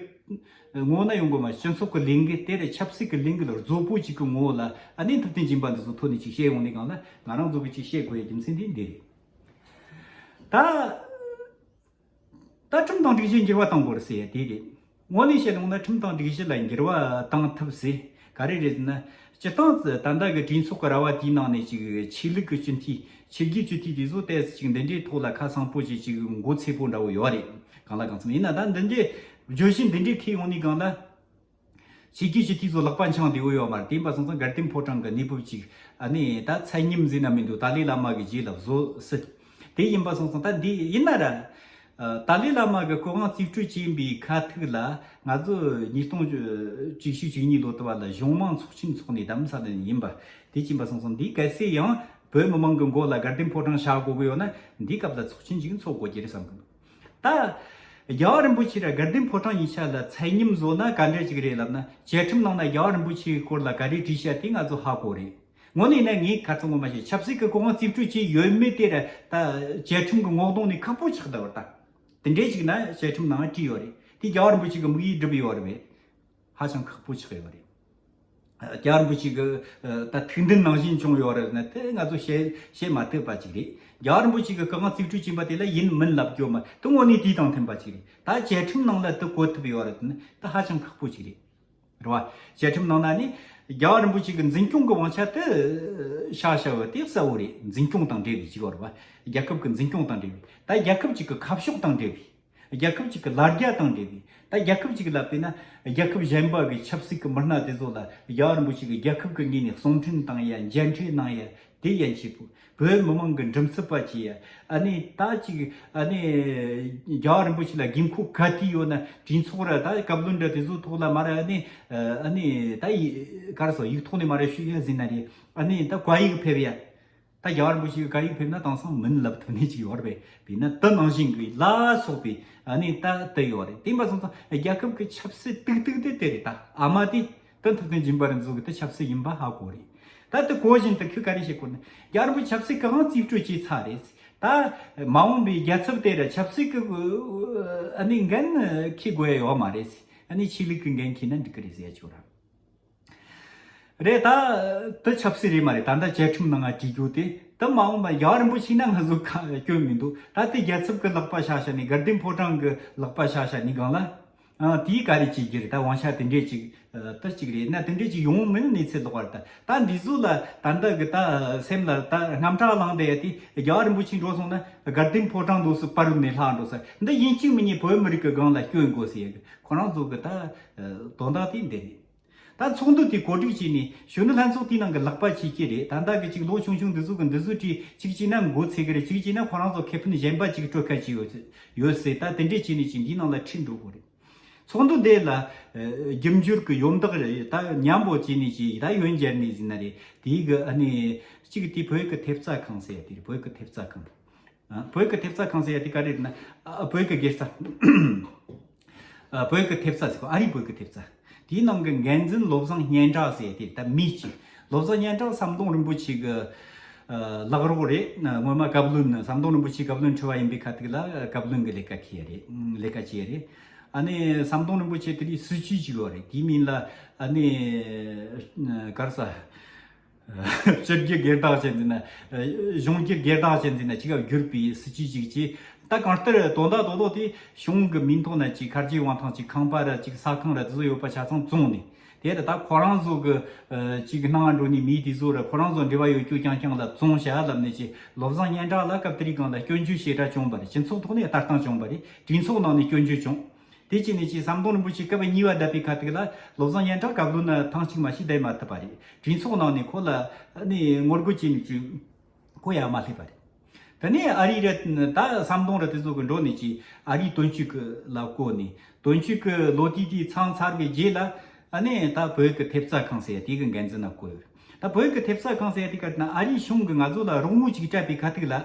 ངོ་ན་ཡོང་དགོས་མ། སྤྱི་ཚོགས་གི་ལས་འགུལ་དེ་རེད། ཆབ་སྲིད་གི་ལས་འགུལ་རྫོགས་པོ་ཅིག་གི་ངོ་ལ་ཨ་ནི་ཐུབ་བསྟན་སྦྱིན་པ་འདི་ཚོ་ཐོག་ནས་ཅིག་བཤད་ཡོང་ནས་གང་ལ་ང་རང་ཚོ་གི་ཅིག་བཤད་དགོས་ཡ་རྒྱུ་མཚན་དེ་འདི་རེད། ད། ད་ཁྲིམས་དང་སྒྲིག་གཞི་འགྱུར་བ་གཏང་དགོས་རེད་ཟེར་ཡ་དེ་རེད། དངོས་གནས་བཤད་ཡོང་ན་ཁྲིམས་དང་སྒྲིག་གཞི་ལ་འགྱུར་བ་གཏང་ཐུབ་ཟེར། ག་རེ་རེད་ཟེར་ན། སྤྱིར་བཏང་ད་ལྟ་གི་གྲོས་ཚོགས་ཀྱི་ར་བ་དེའི་ནང་ནས་ཅིག་ཆོས་ལུགས་ཀྱི་སྤྱི་འཐུས། ཆོས་བརྒྱུད་སྤྱི་འཐུས་དེ་ཚོ་ཏོག་ཙམ་ཅིག་འདི་འདྲའི་ཐོག་ལ་ཁ་སང་པོ་ཞིག་ཅིག་མགོ་ཚོས་པོ་འདྲ་བོ་ཡོད་རེད། གང་ལ་གང་འཚམ་ཡིན་ན། ད་འདི་འདྲའི་བརྗོད་གཞི་འདི་འདྲའི་ཁེལ་ཡོང་ནས་གང་ལ། ཆོས་བརྒྱུད་སྤྱི་འཐུས་ཚོ་ལག་པ་འཆང་བདེ་བོ་ཡོད་མ་རེད། དེ་ཡིན་པ་སོང་ཙང་དགའ་ལྡན་ཕོ་བྲང་གི་གནས་བབ་ཅིག་ཨ་ནི་ད་མཚན་ཉིད་ཟེར་ན་མི་འདུག་ཏཱ་ལའི་བླ་མ་གི་རྗེས་ལ་བཟོ་སྲིད། དེ་ཡིན་པ་སོང་ཙང་ད་འདི་ཡིན་ན་ར། ཨ། ཏཱ་ལའི་བླ་མ་གི་སྐུ་དབང་རྩིས་སྤྲོད་བྱས་པའི་ཁ་ཐུག་ལ་ང་ཚོ་ཉིས་སྟོང་བཅུ་བཞི་བཅུ་གཉིས་ལོ་དུ་བ་ལ་གཞུང་མང་ཚོགས་ཆེན་འཚོགས་ནས་གདམ་ས་ལ་ཡིན་པ། དེ་ཡིན་པ་སོང་ཙང་འདི་གལ་སྲིད་ཡང་བོད་མི་མང་གི་མགོ་ལ་དགའ་ལྡན་ཕོ་བྲང་བཞག་དགོས་ཀྱི་ཡོད་ན། འདི་སྐབས་ལ་ཚོགས་ཆེན་ཅིག་འཚོགས་དགོས་ཀྱི་རེད་བསམ་གི་འདུག་ད། རྒྱལ་བ་རིན་པོ་ཆེ་ར་དགའ་ལྡན་ཕོ་བྲང་གཉིས་ཆ་ལ་མཚན་ཉིད་བཟོ་ན་ག་འདྲ་ཅིག་རེད་ལབ་ན། བཅའ་ཁྲིམས་ནང་ན་རྒྱལ་བ་རིན་པོ་ཆེའི་སྐོར་ལ་ག་རེ་བྲིས་ཤག་དེ་ང་ཚོ་ཧ་གོ་རེད། དངོས་གནས་ན་ངས་ཁ་ཚང་ངོ་མ་བཤད། ཆབ་སྲིད་ཀྱི་སྐུ་དབང་རྩིས་སྤྲོད་བྱས་ཡོད་མེད་དེ་ར་ད་བཅའ་ཁྲིམས་ཀྱི་ངོ་གདོང་ནས་ཁག་པོ་ཆགས་བསྡད་པ་རེད་ད། དེ་འདྲའི་ཅིག་ན་བཅའ་ཁྲིམས་ནང་བྲིས་ཡོད་རེད། དེ་རྒྱལ་བ་རིན་པོ་ཆེ་གི་དམིགས་ཡུལ་སྒྲུབ་ཡོད་རེད་པས། ཧ་ཅང་ཁག་པོ་ཆགས་ཡོད་རེད། རྒྱལ་བ་རིན་པོ་ཆེ་གི་ད་ཐུགས་འདུན་ནང་བཞིན་བྱུང་ཡོད་རེད་ན་དེ་ང་ཚོ་བཤད་བཤད་མ་ཐུབ་པ་ཅིག་རེད། རྒྱལ་བ་རིན་པོ་ཆེ་གི་སྐུ་དབང་རྩིས་སྤྲོད་ཕྱིན་པ་དེ་ལ་ཡིན་མིན་ལབ་རྒྱུ་མ་དེ་དངོས་གནས་དེའི་དང་མཐུན་པ་ཅིག་རེད། ད་བཅའ་ཁྲིམས་ནང་ལ་དེ་བཀོད་ཐུབ་ཡོད་རེད་ན་དེ་ཧ་ཅང་ཁག་པོ་ཅིག་རེད། རེད་བ། བཅའ་ཁྲིམས་ནང་ན་ནི་རྒྱལ་བ་རིན་པོ་ཆེ་གི་འཛིན་སྐྱོང་གི་དབང་ཆ་དེ་ཤ་ཤ་བ་དེ་གསལ་བོ་རེད། འཛིན་སྐྱོང་དང་འབྲེལ་བའི་ཅིག་ཡོད་རེད་བ། རྒྱལ་ཁབ་ཀྱི་འཛིན་སྐྱོང་དང་འབྲེལ་བའི། ད་རྒྱལ་ཁབ་ཅིག་གི་ཁ་ཕྱོགས་དང་འབྲེལ་བའི། རྒྱལ་ཁབ་ཅིག་གི་ལ་རྒྱ་དང་འབྲེལ་བའི། ད་རྒྱལ་ཁབ་ཅིག་གི་ལབ་པས་ན་རྒྱལ་ཁབ་གཞན་པ་གི་ཆབ་སྲིད་ཀྱི་མི་སྣ་དེ་ཚོ་ལ་རྒྱལ་བ་རིན་པོ་ཆེ་གི་རྒྱལ་ཁབ་ཀྱི་ངོས་ནས་གསུང་འཕྲིན་བཏང་ཡ། མཇལ་འཕྲད་གནང་ཡ། དེ་ཡན་ཆད་པོ་བོད་མི་མང་གི་འགྲིམ་ཚུགས་པ་བྱེད་ཡ། ཨ་ནི་ད་ཅིག་ཨ་ནི་རྒྱལ་བ་རིན་པོ་ཆེ་ལ་དགོས་མཁོ་ག་དུས་ཡོད་ན་གྲོས་ཚོགས་ར་ད་བཀའ་བློན་འདྲ་དེ་ཚོ་ཐོག་ལ་མ་ར་ཨ་ནི་ཨ་ནི་ད་ཡི་ག་རེ་ཟེར། ཡིག་ཐོག་ནས་མ་ར་ཞུ་ཡ་ཟེར་ན་རེད། ཨ་ནི་ད་བཀའ་ཡིག་ཕེབས་ཡ། ད་རྒྱལ་བ་རིན་པོ་ཆེ་གི་བཀའ་ཡིག་ཕེབས་ན་དེང་སང་མིན་ལབ་ཐུབ་ནི་ཅིག་ཡོད་རེད་པས། དཔེར་ན་དེ་ནང་བཞིན་གྱི་ལ་སོགས་པའི་ཨ་ནི་ད་དེ་ཡོད་རེད། དེ་ཡིན་པ་སོང་ཙང་རྒྱལ་ཁབ་ཀྱི་ཆབ་སྲིད་ཏིག་ཏིག་དེ་དེ་རེད། ད་ཨ་མ་དེ་དོན་ཐུབ་བསྟན་སྦྱིན་པ་ར་ཚོ་གི་དེ་ཆབ་སྲིད་ཡིན་པ་ཧ་གོ་རེད། ད་དེ་གོ་བཞིན་དུ་ཁོས་ག་རེ་བཤད་གོ་ན། རྒྱལ་བ་རིན་པོ་ཆེ་ཆབ་སྲིད་སྐུ་དབང་རྩིས་སྤྲོད་བྱས་ཚར་རེད། ད་མ་འོངས་པའི་རྒྱལ་ཚབ་དེ་ར་ཆབ་སྲིད་ཀྱི་ཨ་ནི་འགན་འཁྱེར་དགོས་ཡ་ཡོད་མ་རེད། ཨ་ནི་ཆོས་ལུགས་ཀྱི་འགན་འཁྱེར་ན་འགྲིག་གི་རེད་ཟེར་ཡ་ཅིག་ཡོད་ར། རེད། ད་དེ་ཆབ་སྲིད་རེད་མ་རེད། ད་ལྟ་བཅའ་ཁྲིམས་ནང་ང་བྲིས་རྒྱུ་དེ་ད་མ་འོངས་པ་རྒྱལ་བ་རིན་པོ་ཆེ་ན་ང་ཚོ་ཁ་སྐྱོན་མི་འདུག་ད་དེ་རྒྱལ་ཚབ་ཀྱི་ལག་པ་བཞག་བཞག་ནས་དགའ་ལྡན་ཕོ་བྲང་གི་ལག་པ་བཞག་བཞག་ནས་གང་ལ། ཨ། དེའི་ག་རེ་བྱེད་རྒྱུ་རེད། ད་དབང་ཆ་དེ་འདྲས་ཅིག་ཨ། དེ་ཅིག་རེད་ན་དེ་འདྲས་ཅིག་ཡོང་མིན་གནས་ཚུལ་ལོག་པ་རེད། ད་ད་འདི་ཚོ་ལ་ད་ལྟ་གི་ད་སེམས་ལ་ད་དངངས་སྐྲག་ལངས་བསྡད་ཡ་དེ་རྒྱལ་བ་རིན་པོ་ཆེ་འགྲོ་སོང་ན་དགའ་ལྡན་ཕོ་བྲང་འདུག་སུ་པར་རུབ་ནས་ལྷག་འགྲོ་ས་འདི་ཡིན་གཅིག་མིན་གཉིས་བོད་མི་རིགས་ཀྱི་སྒང་ལ་སྐྱོན་དགོས་ཟེར་ཡ་གི་ཁོ་རང་ཚོ་གི་ད་དོན་དག་དེ་འདི་རེད། ད་ཚོགས་འདུ་དེ་གོ་སྒྲིག་བྱས་ནས་གཞོན་ནུ་ལྷན་ཚོགས་དེའི་ནང་གི་ལག་པ་ཆེ་ཀྱི་རེད། ད་ལྟ་གི་ཅིག་ལོ་ཆུང་ཆུང་འདི་ཚོ་གི་འདི་ཚོ་གྲས་གཅིག་བྱས་ན་མགོ་ཚོས་ཀྱི་རེད། གཅིག་བྱས་ན་ཁོ་རང་ཚོ་ཁེ་ཕན་གཞན་པ་ཅིག་སྤྲོད་ཁ་ཅིག་ཡོད་ཡོད་ཟེར། ད་དེ་འདྲས་བྱས་ནས་ཅིག་འདིའི་ནང་ལ་ཁྲིད་འགྲོ་དགོས་རེད། ཚོགས་འདུ་འདི་ལ་ཨ། རྒྱབ་སྐྱོར་གི་ཡོམ་བདག་རེད། ད་མཉམ་པོ་བྱས་ནས་ཅིག་ད་ཡོན་སྦྱར་ནས་ཟིན་ན་རེད། དེའི་གི་ཨ་ནི་གཅིག་དེ་བོད་ཀྱི་ཐེབས་རྩ་ཁང་ཟེར་ཡ་དེ་རེད། བོད་ཀྱི་ཐེབས་རྩ་ཁང་། ཨ། བོད་ཀྱི་ཐེབས་རྩ་ཁང་ཟེར་ཡ་དེ་ག་རེ་རེད་ན། ཨ། བོད་ཀྱི་དགེ་རྩ། ཨ། བོད་ཀྱི་ཐེབས་རྩ་ཟེར་གོ། ཨ་རིའི་བོད་ཀྱི་ཐེབས་རྩ། དེའི་ནང་གི་འགན་འཛིན་བློ་བཟང་སྙན་གྲགས་ཟེར་ཡ་དེ་རེད། ད་མིས་ཅིག་བློ་བཟང་སྙན་གྲགས་ཟམ་གདོང་རིན་པོ་ཆེ་གི་ཨ། ལག་རོགས་རེད། སྔོན་མ་བཀའ་བློན་ཟམ་གདོང་རིན་པོ་ཆེ་བཀའ་བློན་ཁྲི་པ་ཡིན་པའི་ཁ་ཐུག་ལ་བཀའ་བློན་གྱི་ལས་ཀ་ཁྱེར་རེད། ལས་ཀ་བྱས་རེད། ཨ་ནི་ཟམ་གདོང་རིན་པོ་ཆེ་དེ་རིང་སྲིད་བྱུས་ཅིག་ཡོད་རེད། དེའི་མིང་ལ་ཨ་ནི་ག་རེ་ཟ། སྤྱི་རྒྱུ་སྒེར་བདག་བྱས་འཛིན་ན། གཞུང་རྒྱུ་སྒེར་བདག་བྱས་འཛིན་ན་ཅིག་བསྒྱུར་བའི་སྲིད་ཇུས་ཅིག་བྱས། ད་གང་ལྟར་དོན་དག་རྡོག་རྡོག་དེ་གཞུང་གི་མིང་ཐོག་ན་ཅིག་ཁར་ཇི་དབང་ཐང་ཅིག་ཁང་པ་ར་ཅིག་ས་ཁང་ར་དེ་ཚོ་ཡོད་པ་ཆ་ཚང་བཙོངས་ནས། དེ་ད་ད་ཁོ་རང་ཚོ་གི་ཅིག་སྣང་བ་འགྲོ་ནི་མི་དེ་ཚོ་ར་ཁོ་རང་ཚོ་འབྲེལ་བ་ཡོད་རྒྱུ་རྐྱང་རྐྱང་ལ་བཙོང་བྱ་ལབ་ནས་ཅིག་བློ་བཟང་སྙན་གྲགས་ལ་སྐབས་དེ་རིང་སྒང་ལ་སྐྱོན་བརྗོད་ཞེ་དྲག་བྱུང་བ་རེད། སྤྱི་ཚོགས་ཐོག་ནས་ལྟ་སྟངས་བྱུང་བ་རེད། གྲོས་ཚོགས་ནང་ནས་སྐྱོན་བརྗོད་བྱུང་། དེ་བྱས་ནས་ཅིག་ཟམ་གདོང་རིན་པོ་ཆེ་སྐབས་གཉིས་པ་བསྡད་པའི་ཁ་ཐུག་ལ་བློ་བཟང་སྙན་གྲགས་བཀའ་བློན་ན་ཐེངས་གཅིག་མ་ཞིག་བསྡད་མ་ཐུབ་པ་རེད། གྲོས་ཚོགས་ནང་ནས་ཁོ་ལ་ནི་ངོ་རྒོལ་བྱས་ནས་ཅིག་ཁོ་ཡར་མ་སླེབས་པ་རེད། དེ་ནས་ཨ་རི་ར་ད་ཟམ་གདོང་ར་དེ་ཚོ་གི་འགྲོ་ནས་ཅིག་ཨ་རིའི་དོན་གཅོད་ཀྱི་ལ་བསྐོས་ནས། དོན་གཅོད་ཀྱི་ལོ་དུས་དེ་ཚང་ཚར་བའི་རྗེས་ལ་ཨ་ནི་ད་བོད་ཀྱི་ཐེབས་རྩ་ཁང་ཟེར་ཡ་དེ་གི་འགན་འཛིན་ན་བསྐོས་ཡོད། ད་བོད་ཀྱི་ཐེབས་རྩ་ཁང་ཟེར་ཡ་དེ་ག་ན་ཨ་རིའི་གཞུང་གི་ང་ཚོ་ལ་རོགས་དངུལ་ཅིག་སྤྲད་པའི་ཁ་ཐུག་ལ།